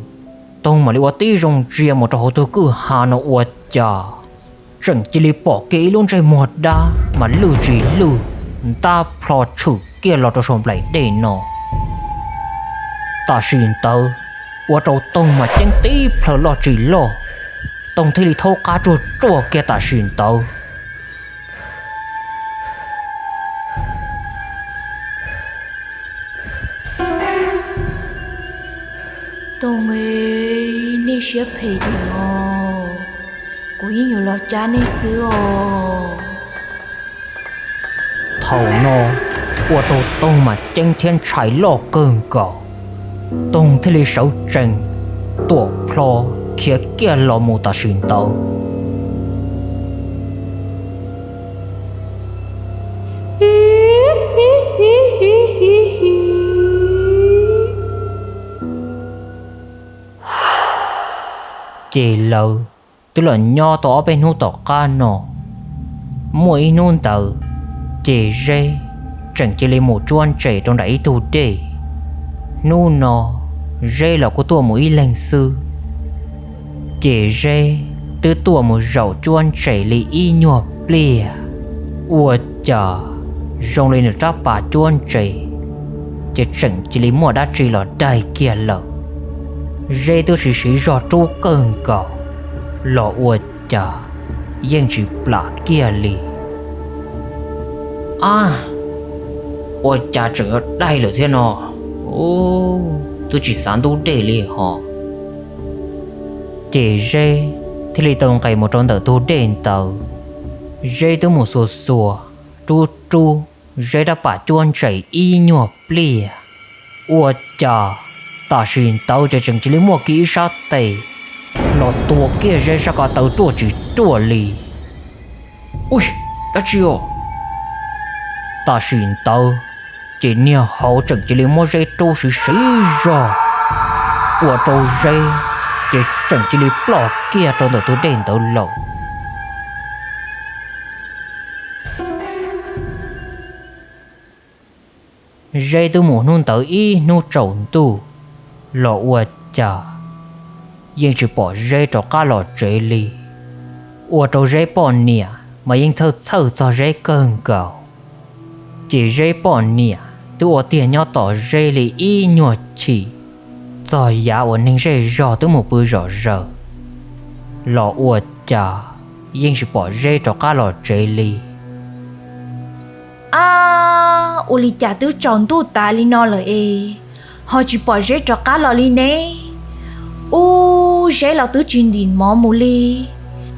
Toog mam li ua tib zoo ntsia mus rau hauv tug kwj ha no ua cas tseem cia li pom kiag ib lub ntsej muag dab mas lwj tsis lwj, ntab plho tshwm kiag los rau saum nplaim dej no. Tam sim ntawd, ua rau Toog mas ceeb tib plhaw loj tsis loj, Toog thiaj li thaub qab tsuag tsuag kiag tam sim ntawd. Toog, nej siab phem tiag os, kuv yeej yuav los cab nej xwb os. Thaum no, ua rau Toog mas ceeb thiab ntshai loj kawg nkaus, Toog thiaj li sawv tsees tuam plho khiav kiag los mus tam sim ntawd. Ces lawv twb los nyob tau ob peb hnub tom qab no, muaj ib hnub ntawd, ces Zeb tseem cia li mus tsuab ntses rau nram ib tug dej. Hnub no, Zeb los kuj tuaj mus ib leeg xwb. Ces Zeb twb tuaj mus zaum tsuab ntses li ib nyuag pliag, ua cas zoo li nws rab pas cuab ntses ces tseem cia li muaj dab tsi los daig kiag lawm. Zeb twb siv siv zog rub kawg nkaus los ua cas yeej tsis plam kiag li. Ab, ua cas tseem yuav daig lawm thiab no? Twb tsis xav ntub dej li hos. Ces Zeb thiaj li tau nqes mus rau ntawm tus dej ntawd. Zeb twb mus xuas xuas, rub rub Zeb rab pas cuab ntses ib nyuag pliag, ua cas tam sim ntawd ces tseem cia li muaj kiag ib sab tes los tua kiag Zeb sab ko taw ruaj tsis ruaj li. Ui, dab tsi os? Tam sim ntawd ces niag hauv tseem cia li muab Zeb rub siv siv zog, ua rau Zeb ces tseem cia li ploj kiag rau ntawm tus dej ntawd lawm. Zeb twb mus hnub ntawd ib hnub tsaus ntuj los ua cas yeej tsis pom Zeb rov qab los tsev li. Ua rau Zeb poj niam mas yeej txhawj txhawj txog Zeb kawg nkaus. Ces Zeb poj niam twb ua tiag nyob tos Zeb li ib nyuag chim, txog yav uas neeg zej zog twb mus pw zom zaws los ua cas yeej tsis pom Zeb rov qab los tsev li. Ab, ua li cas twb tsaus ntuj tas li no lawm es ho tsis pom Zeb rov qab los li ne? Ub, Zeb los twb tsis ntim mov mus li,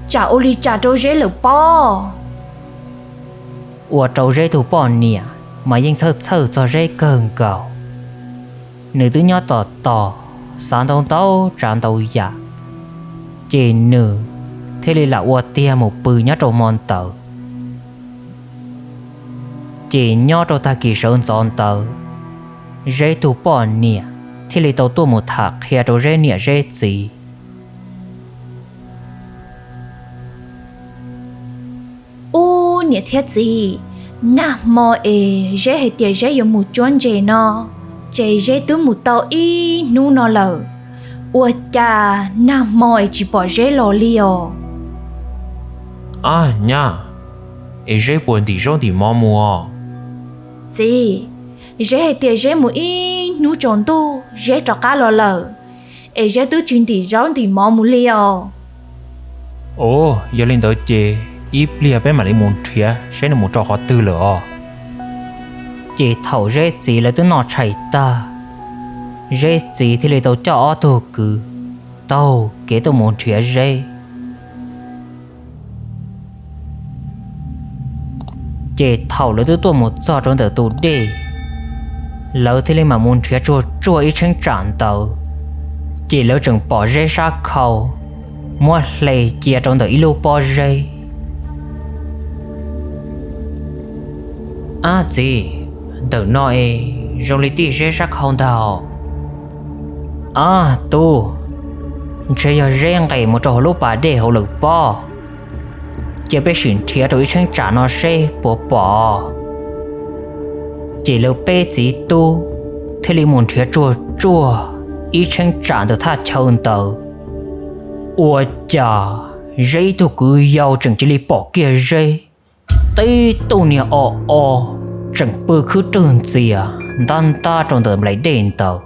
tsam ua li tsam rau Zeb lawm pob. Ua rau Zeb tus poj niam mas yeej txhawj txhawj txog Zeb kawg nkaus. Nws twb nyob tos tos, xav ntau ntau tsav ntau yam, ces nws thiaj li lam ua tiag mus pw nyob rau hmo ntawd. Ces nyob rau tag kis sawv ntxov ntawd, Zeb tug poj niam thiaj li tau tuaj mus tham qhia rau Zeb niam Zeb txiv. Ub, niam thiab txiv, nag hmo es Zeb hais tias Zeb yuav mus cuab ntses no, ces Zeb twb mus tau ib hnub no lawm, ua cas nag hmo es tsis pom Zeb los li os? Ab nyab, es Zeb puas ntim zaub ntim mov mus os? Txiv, Zeb hais tias Zeb mus ib hnub tsaus ntuj Zeb rov qab los lawm, es Zeb twb tsis ntim zaub ntim mov mus li os. Ov, yog li ntawd ces ib pliag peb mam li mus nrhiav saib nws mus rau qhov twg lawm os. Ces thaum Zeb txiv lawv twb noj tshais tag, Zeb txiv thiaj li tau coj ob tug kwv taug kev tuaj mus nrhiav Zeb. Ces thaum lawv twb tuaj mus txog rau ntawm tus dej, lawv thiaj li mam mus nrhiav tsuag tsuag ib cheeb tsam ntawd, ces lawv tseem pom Zeb sab khau muab hle cia rau ntawm ib lub pob zeb. Ab txiv, ntawm no es zoo li tij Zeb sab khau ntag. Ab tub, ntshe yog Zeb nqes mus rau hauv lub pas dej hauv lawm pob, cia peb sim nrhiav rau ib cheeb tsam no seb puas pom. Ces lawv peb txiv tub thiaj li mus nrhiav tsuag tsuag ib cheeb tsam ntawm thaj chaw ntawd, ua cas Zeb ib tug kwv yau tseem cia li pom kiag Zeb tib tug niag o o tseem pw khwb rwg ntxias ntab ntab rau ntawm nplaim dej ntawd.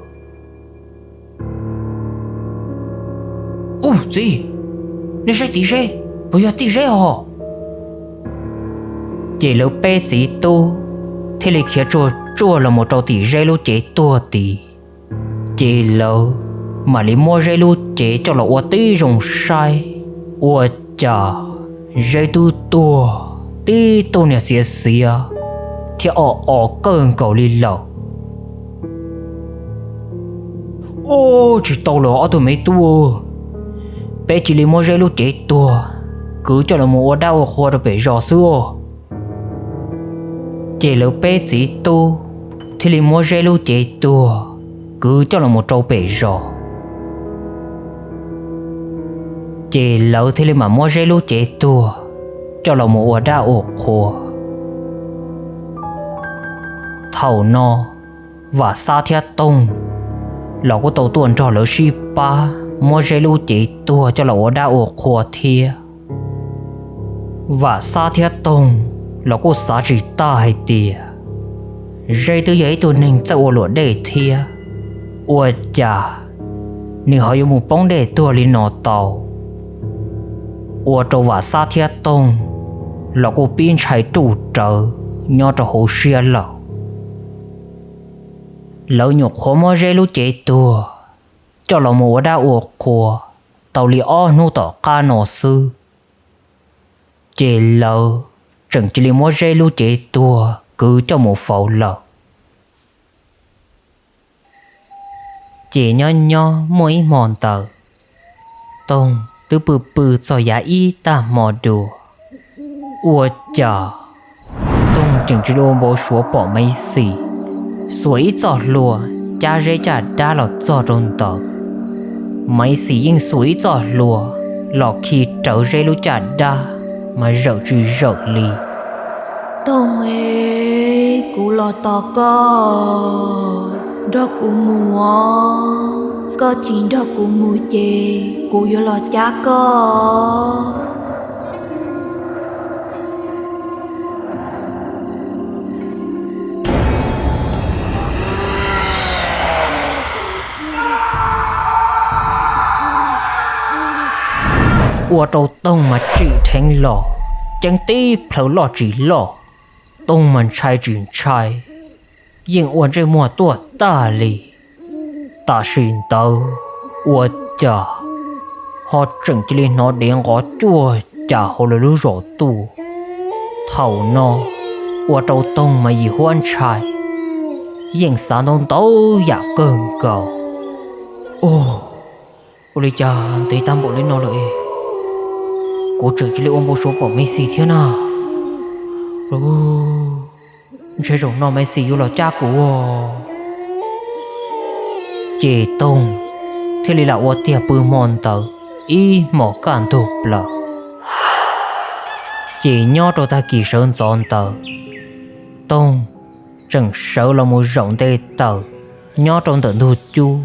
Ub txiv, nej saib tim Zeb, puas yog tij Zeb os? Ces lawv peb txiv tub thiaj li khiav tsuag tsuag los mus rau tim Zeb lub cev tuag tid. Ces lawv mam li muab Zeb lub cev coj los ua tib zoo saib, ua cas Zeb twb tuag tib tug niag xiav xiav thiab o o kawg nkaus li lawm. Ub, tsis tau lawm ob tug me tub, peb cia li muab Zeb lub cev tuag kwv coj los mus ua dab ua qhua rau pem zos xwb. Ces lawv peb txiv tub thiaj li muab Zeb lub cev tuag kwv coj los mus rau pem zos. Ces lawv thiaj li mam muab Zeb lub cev tuag coj los mus ua dab ua qhua. Thaum no, Vam Xab thiab Toog los kuj tau tuaj nrog lawv sib pab muab Zeb lub cev tuag coj los ua dab ua qhua thiab. Vam Xab thiab Toog los kuj xav tsis tag hais tias Zeb twb yog ib tug neeg txawj ua luam dej thiab, ua cas nws ho yuav mus poob dej tuag li no tau. Ua rau Vam Xab thiab Toog los kuj pib ntshai ruj rawv nyob rau hauv siab lawm. Lawv nyuam qhuav muab Zeb lub cev tuag coj los mus ua dab ua qhua tau li ob hnub tom qab no xwb, ces lawv tseem cia li muab Zeb lub cev tuag kwv coj mus faus lawm. Ces nyob nyob muaj ib hmo ntawd, Toog twb pw pw txog yav ib tag hmo dua, ua cas Toog tseem tsis ua npau suav pom Maiv Xis xuas ib txoj hlua cab Zeb caj dab los txog rau ntawd. Maiv Xis yeej xuas ib txoj hlua los khi rawv Zeb lub caj dab mas zawm tsis zawm li. Toog e, kuv los tos koj, nrog kuv mus os. Koj tsis nrog kuv mus ces kuv yuav los cab koj. Ua rau Toog mas tsim dheev los, ceeb tib plhaw loj tsis loj, Toog mas ntshai tsis ntshai, yeej ua ntsej muag tuaj tag li. Tam sim ntawd ua cas ho tseem cia li hnov dev nqov cuaj cas hauv lawv lub zos tuaj. Thaum no ua rau Toog mas yim huab ntshai, yeej xav ntau ntau yam kawg nkaus. Ua li cas ntev tag npaum li no lawm es kuv tseem cia li ua npau suav pom Maiv Xis thiab na. Ntshe zaum no Maiv Xis yuav los cab kuv. Ces Toog thiaj li lam ua tiag pw hmo ntawd ib hmos kaj ntug plaws. Ces nyob rau tag kis sawv ntxov ntawd, Toog tseem sawv los mus zaum nte taws nyob rau ntawm ntug cub.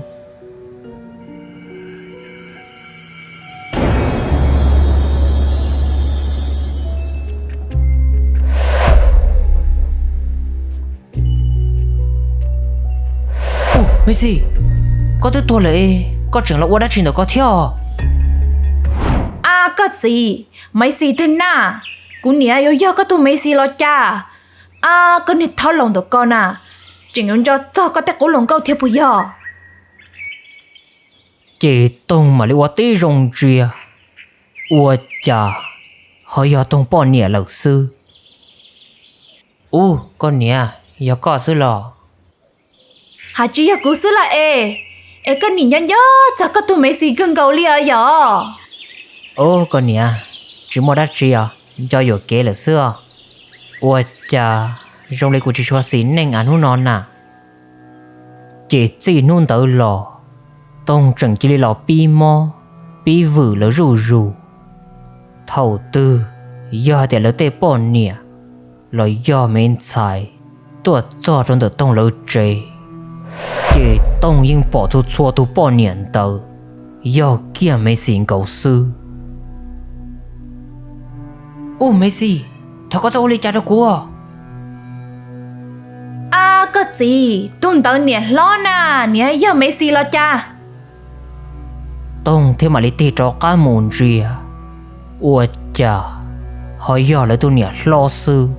Ub, Maiv Xis, koj twb tuag lawm es koj tseem los ua dab tsi ntawm ko thiab? Ab koj txiv, Maiv Xis twg na? Kuv niam yuav yog koj tus Maiv Xis los cas? Ab koj niag thaub laus ntawm ko na, tseem yuav nco txog koj tej qub hluas nkauj thiab puas yog? Ces Toog mam li ua tib zoo ntsia, ua cas ho yog Toog poj niam lawm xwb. Ub koj niam, yog koj xwb los? Hais tsis yog kuv xwb los es, es koj niam nco nco txog koj tus Maiv Xis kawg nkaus li os yom? Ub koj niam, tsis muaj dab tsi os, nco yuam kev lawm xwb os. Ua cas zoo li kuv tsis tshua xis neej av hnub no na? Ces txij hnub ntawd los, Toog tseem cia li los pib mob pib vwm lawv zuj zus. Thaum twg yog hais tias lawv tej poj niam los yog me ntxhais tuaj txog rau ntawm Toog lawv tsev, ces Toog yeej pom txhua txhua tus poj niam ntawd yog kiag Maiv Xis nkaus xwb. Ub Maiv Xis, thov koj txhob ua li cas rau kuv. Ab koj txiv, tus ntawd niam hlob na, niam yog Maiv Xis los cas? Toog thiaj mam li tig rov qab mus ntsia, ua cas ho yog lawv tus niam hlob xwb.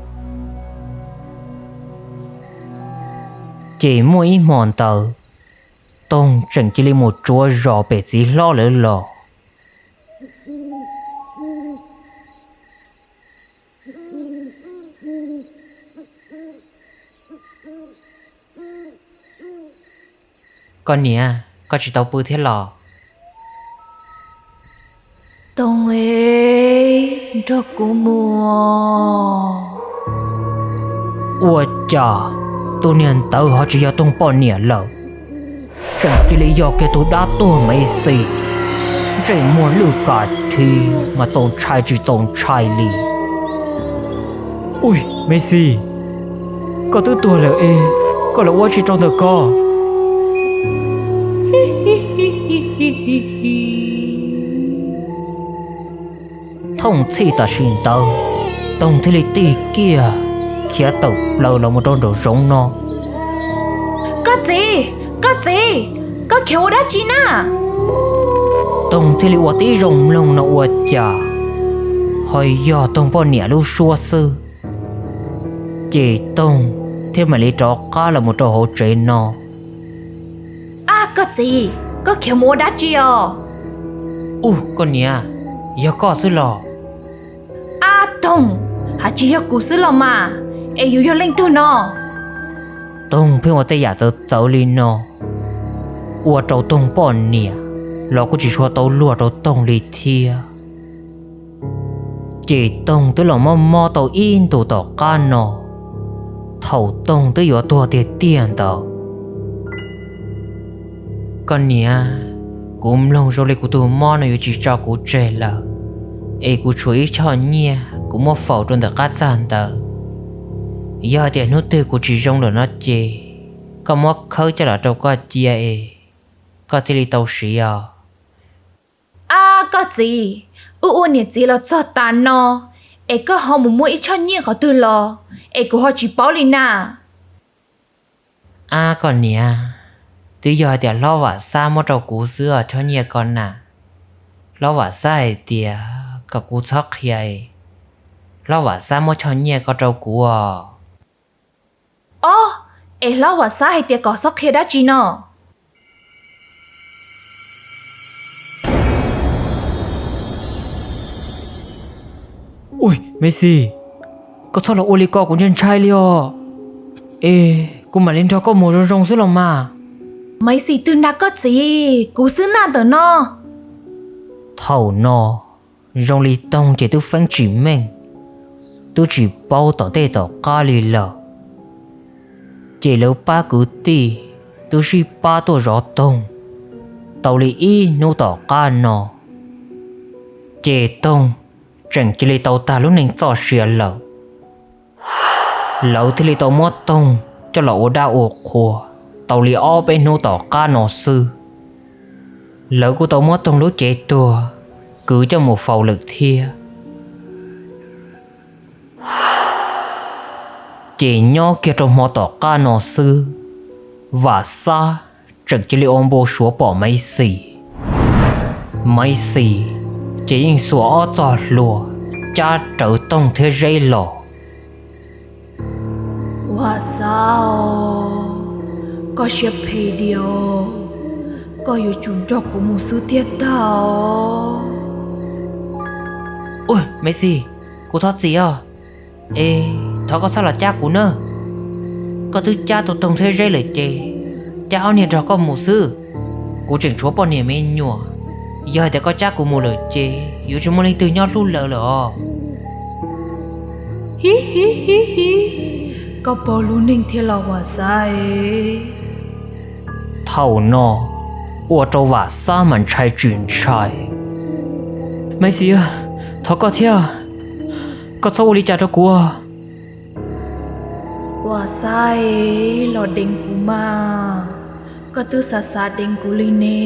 Ces muaj ib hmo ntawd, Toog tseem cia li mus tsuav zos pem txiv hlob lawv los. Koj niam, koj tsis tau pw thiab los? Toog e, nrog kuv mus. Ua cas tus niag ntawd ho tsis yog Toog poj niam lawm, tseem cia li yog kiag tus dab tuag Maiv Xis, ntsej muag lwj kam thi mas txaus ntshai tsis txaus ntshai li. Ub Maiv Xis, koj twb tuag lawm es koj los ua tsi rau ntawm ko? Thooj txhij tam sim ntawd, Toog thiaj li tig kiag khiav tawm plaws los mus rau nraum zoov no. Koj txiv, koj txiv, koj khiav ua dab tsi na? Toog thiaj li ua tib zoo mloog no ua cas ho yog Toog poj niam lub suab xwb. Ces Toog thiaj mam li rov qab los mus rau hauv tsev no. Ab koj txiv, koj khiav mus ua dab tsi os? Ub koj niam, yog koj xwb los? Ab Toog, hais tsis yog kuv xwb los mas, es yus yog leej twg no? Toog pheej ua tej yam txawv txawv li no, ua rau Toog poj niam los kuj tsis tshua tau luag rau Toog li thiab. Ces Toog twb los mob mob tau ib ntus tom qab no, thaum Toog twb yuav tuag tiag tiag ntawd. Koj niam, kuv mloog zoo li kuv tus mob no yuav tsis tso kuv tseg lawm, es kuv tshuav ib choj nyiaj kuv muab faus rau ntawm qab txag ntawd. Yog hais tias hnub twg kuv tsis zoo lawm no ces koj muab khawb coj los rau koj cia es koj thiaj li tau siv os. Ab koj txiv, wb ua niam txiv los txog tas no, es koj ho mus muab ib choj nyiaj qhov twg los, es kuv ho tsis paub li na. Ab koj niam, twb yog hais tias hlob Vam Xab muab rau kuv xwb os choj nyiaj ko na. Hlob Vam Xab hais tias kom kuv txhob qhia es, hlob Vam Xab muab choj nyiaj ko rau kuv os. Ob, es hlob Vam Xab hais tias kom txhob qhia dab tsi no? Ub Maiv Xis, Koj txhob los ua li ko, kuv ntshai ntshai li os. Es kuv mam li nrog koj mus zoo zoo xwb los mas. Maiv Xis twg nrog koj txiv, kuv xwb naj ntawm no. Thaum no zoo li Toog ces twb feeb tsis meej, twb tsis paub tom ntej tom qab li lawm. Ces lawv pab kwv tij twb sib pab tuaj zov Toog tau li ib hnub tom qab no, ces Toog tseem cia li tau tag lub neej txoj sia lawm. Lawv thiaj li tau muab Toog coj los ua dab ua qhua tau li ob peb hnub tom qab no xwb. Lawv kuj tau muab Toog lub cev tuag kwv coj mus faus lawm thiab. Ces nyob kiag rau hmo tom qab no xwb, Vam Xab tseem cia li ua npau suav pom Maiv Xis. Maiv Xis ces yeej xuas ob txoj hlua cab rawv Toog thiab Zeb los. Vam Xab, koj siab phem diam, koj yuav tsum nrog kuv mus xwb thiab tag. Ua, Maiv Xis, kuv thov txim os. Es thov koj txhob los cab kuv nawb. Koj twb cab tau Toog thiab Zeb lawm ces cab ob niag nrog koj mus xwb. Kuv tseem tshuav poj niam me nyuam, yog hais tias koj cab kuv mus lawm ces yuav tsis muaj leej twg nyob hlub lawv lawm os. Hib hib hib hib, koj pog lub neej thiab los Vam Xab es. Thaum no ua rau Vam Xab mas ntshai tsis ntshai. Maiv Xis, thov koj thiab, koj txhob ua li cas rau kuv. Vam Xab es, los deev kuv mas, koj twb xav xav deev kuv li ne.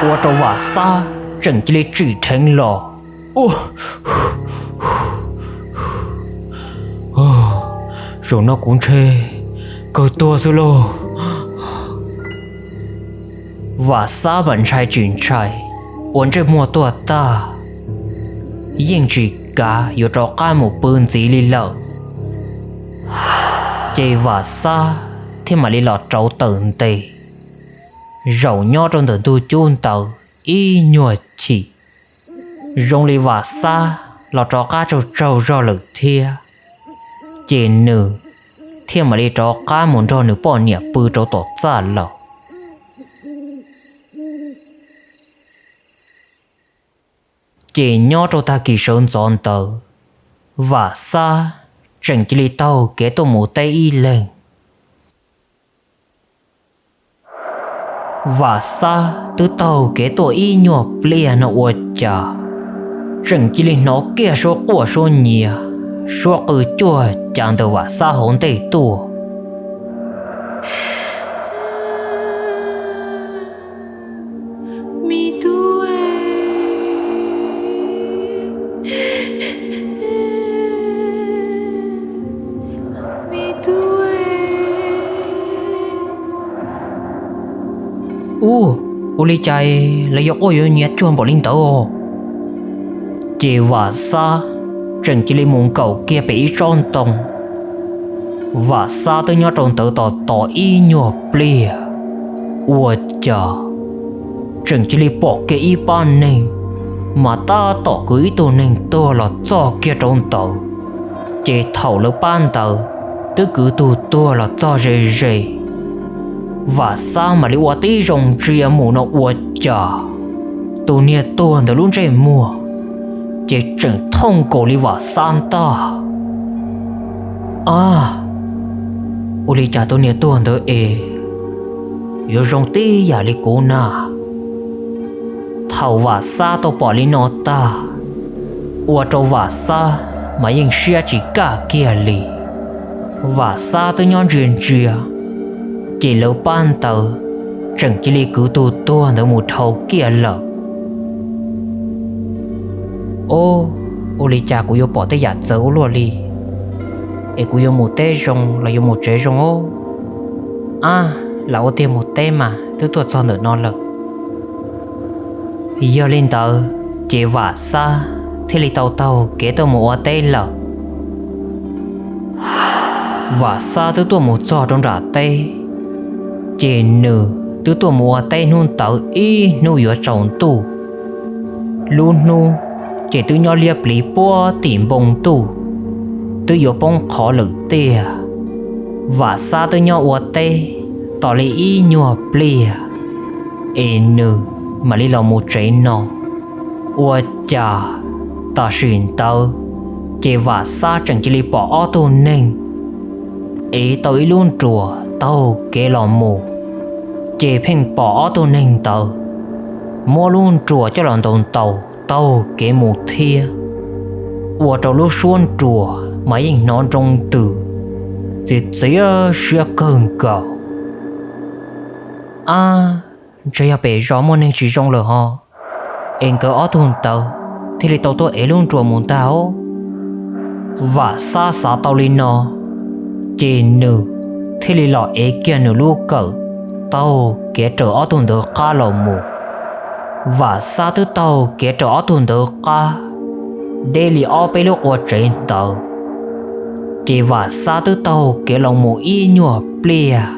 Ua rau Vam Xab tseem cia li tsim dheev los. Zaum no kuv ntshe kawg tuag xwb lauj. Vam Xab mas ntshai tsis ntshai, ua ntsej muag tuag tag, yeej tsis kav yuav rov qab mus pw ntxiv li lawm. Ces Vam Xab thiaj mam li los rauv taws ntes, zaum nyob rau ntawm ntug cub ntawd ib nyuag chim. Zoo li Vam Xab los rov qab tsaug tsaug zog lawm thiab, ces nws thiaj mam li rov qab mus nrog nws poj niam pw rau tom txaj lawm. Ces nyob rau tag kis sawv ntxov ntawd, Vam Xab tseem cia li taug kev tuaj mus teb ib leeg. Vam Xab twb taug kev tuaj ib nyuag pliag no ua cas tseem cia li hnov kiag suab quaj suab nyiav, suab qw cuag cas ntawm Vam Xab hauv ntej tuaj. Me tub, me tub. Ub, ua li cas lawv yuav quaj yuav nyiav cuag npaum li ntawd? Ces Vam Xab tseem cia li mus nkaum kiag pem ib tsob ntoo. Vam Xab twb nyob rau ntawd tos tos ib nyuag pliag, ua cas tseem cia li pom kiag ib pab neeg mas tab tom kwv ib tug neeg tuag los txog kiag rau ntawd. Ces thaum lawv pab ntawd twb kwv tus tuag los txog ze ze, Vam Xab mam li ua tib zoo ntsia mus no ua cas tus niag tuag ntawd lub ntsej muag ces tseem thooj nkaus li Vam Xab ntag. A, ua li cas tus niag tuag ntawd es yuav zoo tib yam li kuv na? Thaum Vam Xab tau pom li no tag, ua rau Vam Xab mas yeej siab tsis kaj kiag li. Vam Xab twb nyob ntsia ntsia, ces lawv pab ntawd tseem cia li kwv tus tuag ntawd mus dhau kiag lawm. Ob, ua li cas kuv yuav pom tej yam txawv ua luaj li? Es kuv yuav mus teb zoo los yuav mus tsev zoo? Ab, lam ua tiag mus teb mas twb tuaj txog ntawm no lawm. Yog li ntawd, ces Vam Xab thiaj li tau taug kev tuaj mus ua teb lawm. Vam Xab twb tuaj mus txog rau nram teb, ces nws twb tuaj mus ua teb hnub ntawd ib hnub yuav tsaus ntuj. Lub hnub ces twb nyob liab pliv puag tim npoo ntuj, twb yuav poob qho lawm tiag. Vam Xab twb nyob ua teb tos li ib nyuag pliag es nws mam li los mus tsev no. Ua cas tam sim ntawd ces Vam Xab tseem cia li pom ob tug neeg ev tau ib lub nruas taug kev los mus, ces pheej pom ob tug neeg ntawd muab lub nruas coj los ntaus ntaus taug kev mus thiab, ua rau lub suab nruas mas yeej hnov nroo ntws, txiv txiav siab kawg nkaus. Ab, ntshe yog pem zos muaj neeg tsis zoo lawm ho, es nkawd ob tug ntawd thiaj li tau tuaj ev lub nruas mus ntag os. Vam Xab xav tau li no, ces nws thiaj li los ev kiag nws lub kawm taug kev raws ob tug ntawd qab los mus. Vam Xab twb taug kev raws ob tug ntawd qab deb li ob peb lub qua tsev ntawd, ces Vam Xab twb taug kev los mus ib nyuag pliag,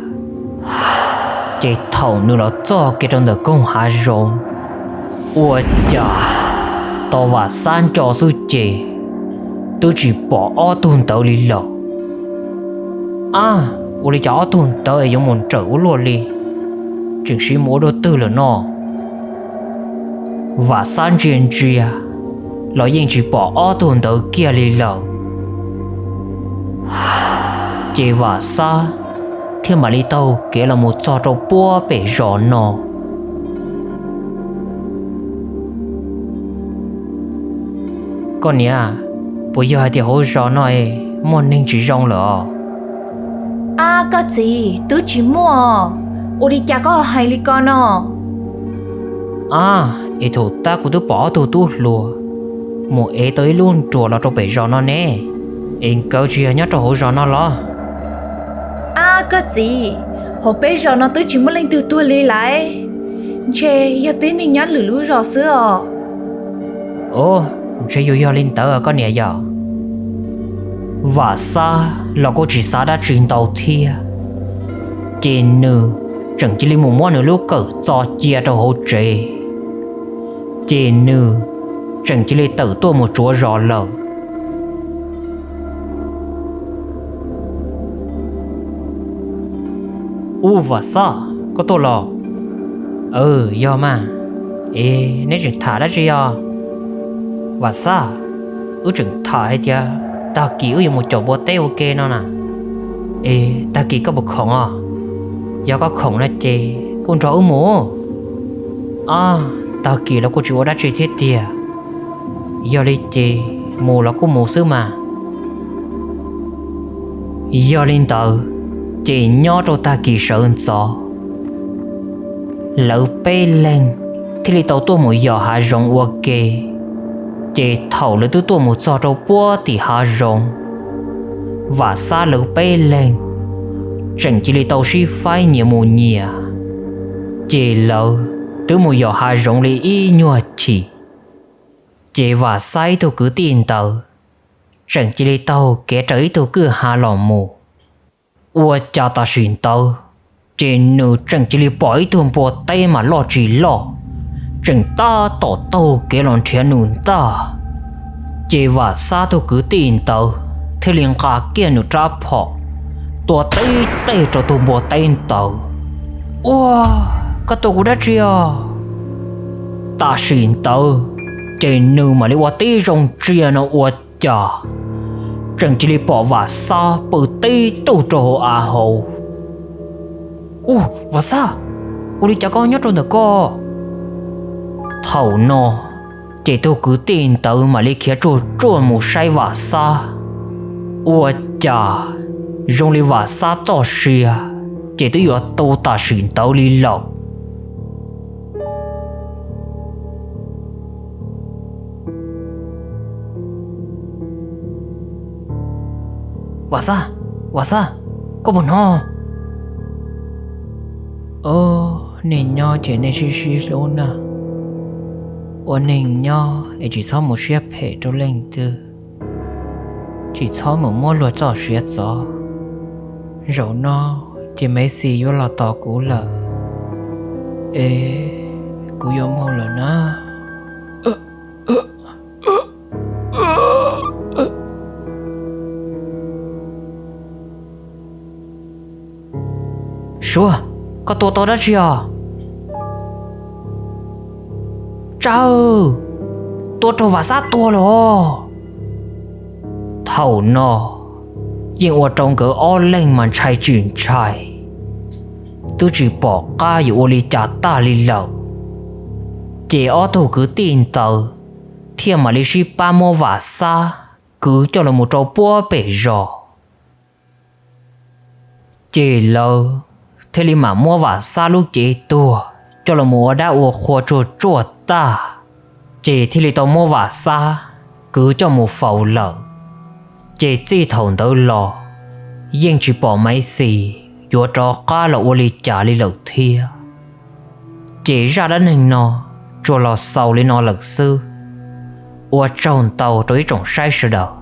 ces thaum nws los txog kev rau ntawm koog hav zoov, ua cas tos Vam Xab nco xwb ces twb tsis pom ob tug ntawd li lawm. Ab, ua li cas ob tug ntawd es yuav mus nrawm ua luaj li, tseem siv mus ua dua twg lawm no? Vam Xab ntsia ntsia los yeej tsis pom ob tug ntawd kiag li lawm. Ces Vam Xab thiaj mam li taug kev los mus txog rau puag pem zos no. Koj niam, puas yog hais tias hauv zos no es muaj neeg tsis zoo lawm os? Ab koj txiv, twb tsis muaj. Ua li cas koj hais li ko no? Ab, es thaum tab kuv twb pom ob tug tub hluas mus ev tau ib lub nruas los rau pem zos no ne, es nkawd tsis yog nyob rau hauv zos no los? Ab koj txiv, hauv peb zos no twb tsis muaj leej twg tuag li lawm, ntshe yog tib neeg nyob lwm lub zos xwb os. Ov, ntshe yuav yog li ntawd koj niam yom. Vam Xab los kuj tsis xav dab tsi ntau thiab, ces nws tseem cia li mus muab nws lub kawm txo cia rau hauv tsev, ces nws tseem cia li tawm tuaj mus tsuav zos lawm. Ub, Vam Xab, koj tuaj los? Aw, yog mas. Es neb tseem tham dab tsi os? Vam Xab, wb tseem tham hais tias tag kis wb yuav mus caum npua teb ua ke no na. Es tag kis koj puas khoom os? Yog koj khoom no ces kuj nrog wb mus. Ab, tag kis los kuj tsis ua dab tsi thiab tiag, yog li ces mus los kuj mus xwb mas. Yog li ntawd, ces nyob rau tag kis sawv ntxov, lawv peb leeg thiaj li tau tuaj mus yos hav zoov ua ke. Ces thaum lawv twb tuaj mus txog rau puag tim hav zoov, Vam Xab lawv peb leeg tseem cia li tau sib faib nyias mus nyias, ces lawv twb mus yos hav zoov li ib nyuag chim. Ces Vam Xab ib tug kwv tij ntawd tseem cia li taug kev raws ib tug kwj ha los mus. Ua cas tam sim ntawd, ces nws tseem cia li pom ib tug npua teb mas loj tsis loj, tseem tab tom taug kev los nrhiav nws ntag. Ces Vam Xab tug kwv tij ntawd thiaj li nqa kiag nws rab phom, tua tib teg rau tus npua teb ntawd. Ua, koj tua kuv dab tsi os? Tam sim ntawd, ces nws mam li ua tib zoo ntsia no ua cas, tseem cia li pom Vam Xab pw tib tug rau hauv av hauv. Ub, Vam Xab, ua li cas koj nyob rau ntawm ko? Thaum no, ces tus kwv tij ntawd mam li khiav tsuag tsuag mus saib Vam Xab. Ua cas zoo li Vam Xab txoj sia ces twb yuav tu tam sim ntawd li lawm. Vam Xab, Vam Xab, koj puas hnov? Ob, neeg nyob ces nej sib sib hlub na. Ua neeg nyob es tsis txhob mus siab phem rau leej twg, tsis txhob mus muab luag txoj sia txov. Zaum no ces Maiv Xis yuav los tos kuv lawm. Es kuv yuav mus lawm na. Suav, koj tua tau dab tsi os? Tsawg, tua raug Vam Xab tuag lawm os. Thaum no yeej ua rau nkawd ob leeg mas ntshai tsis ntshai, twb tsis pom qab yuav ua li cas tag li lawm. Ces ob tug kwv tij ntawd thiaj mam li sib pab muab Vam Xab kwv coj los mus rau puag pem zos. Ces lawv thiaj li mam muab Vam Xab lub cev tuag coj los mus ua dab ua qhua tsuag tsuag tag, ces thiaj li tau muab Vam Xab kwv coj mus faus lawm. Ces txij thaum ntawd los yeej tsis pom Maiv Xis yuav rov qab los ua li cas li lawm thiab. Ces zaj dab neeg no tsuas los xaus li no lawm xwb. Ua tsaug ntau rau ib tsoom saib sawv daws.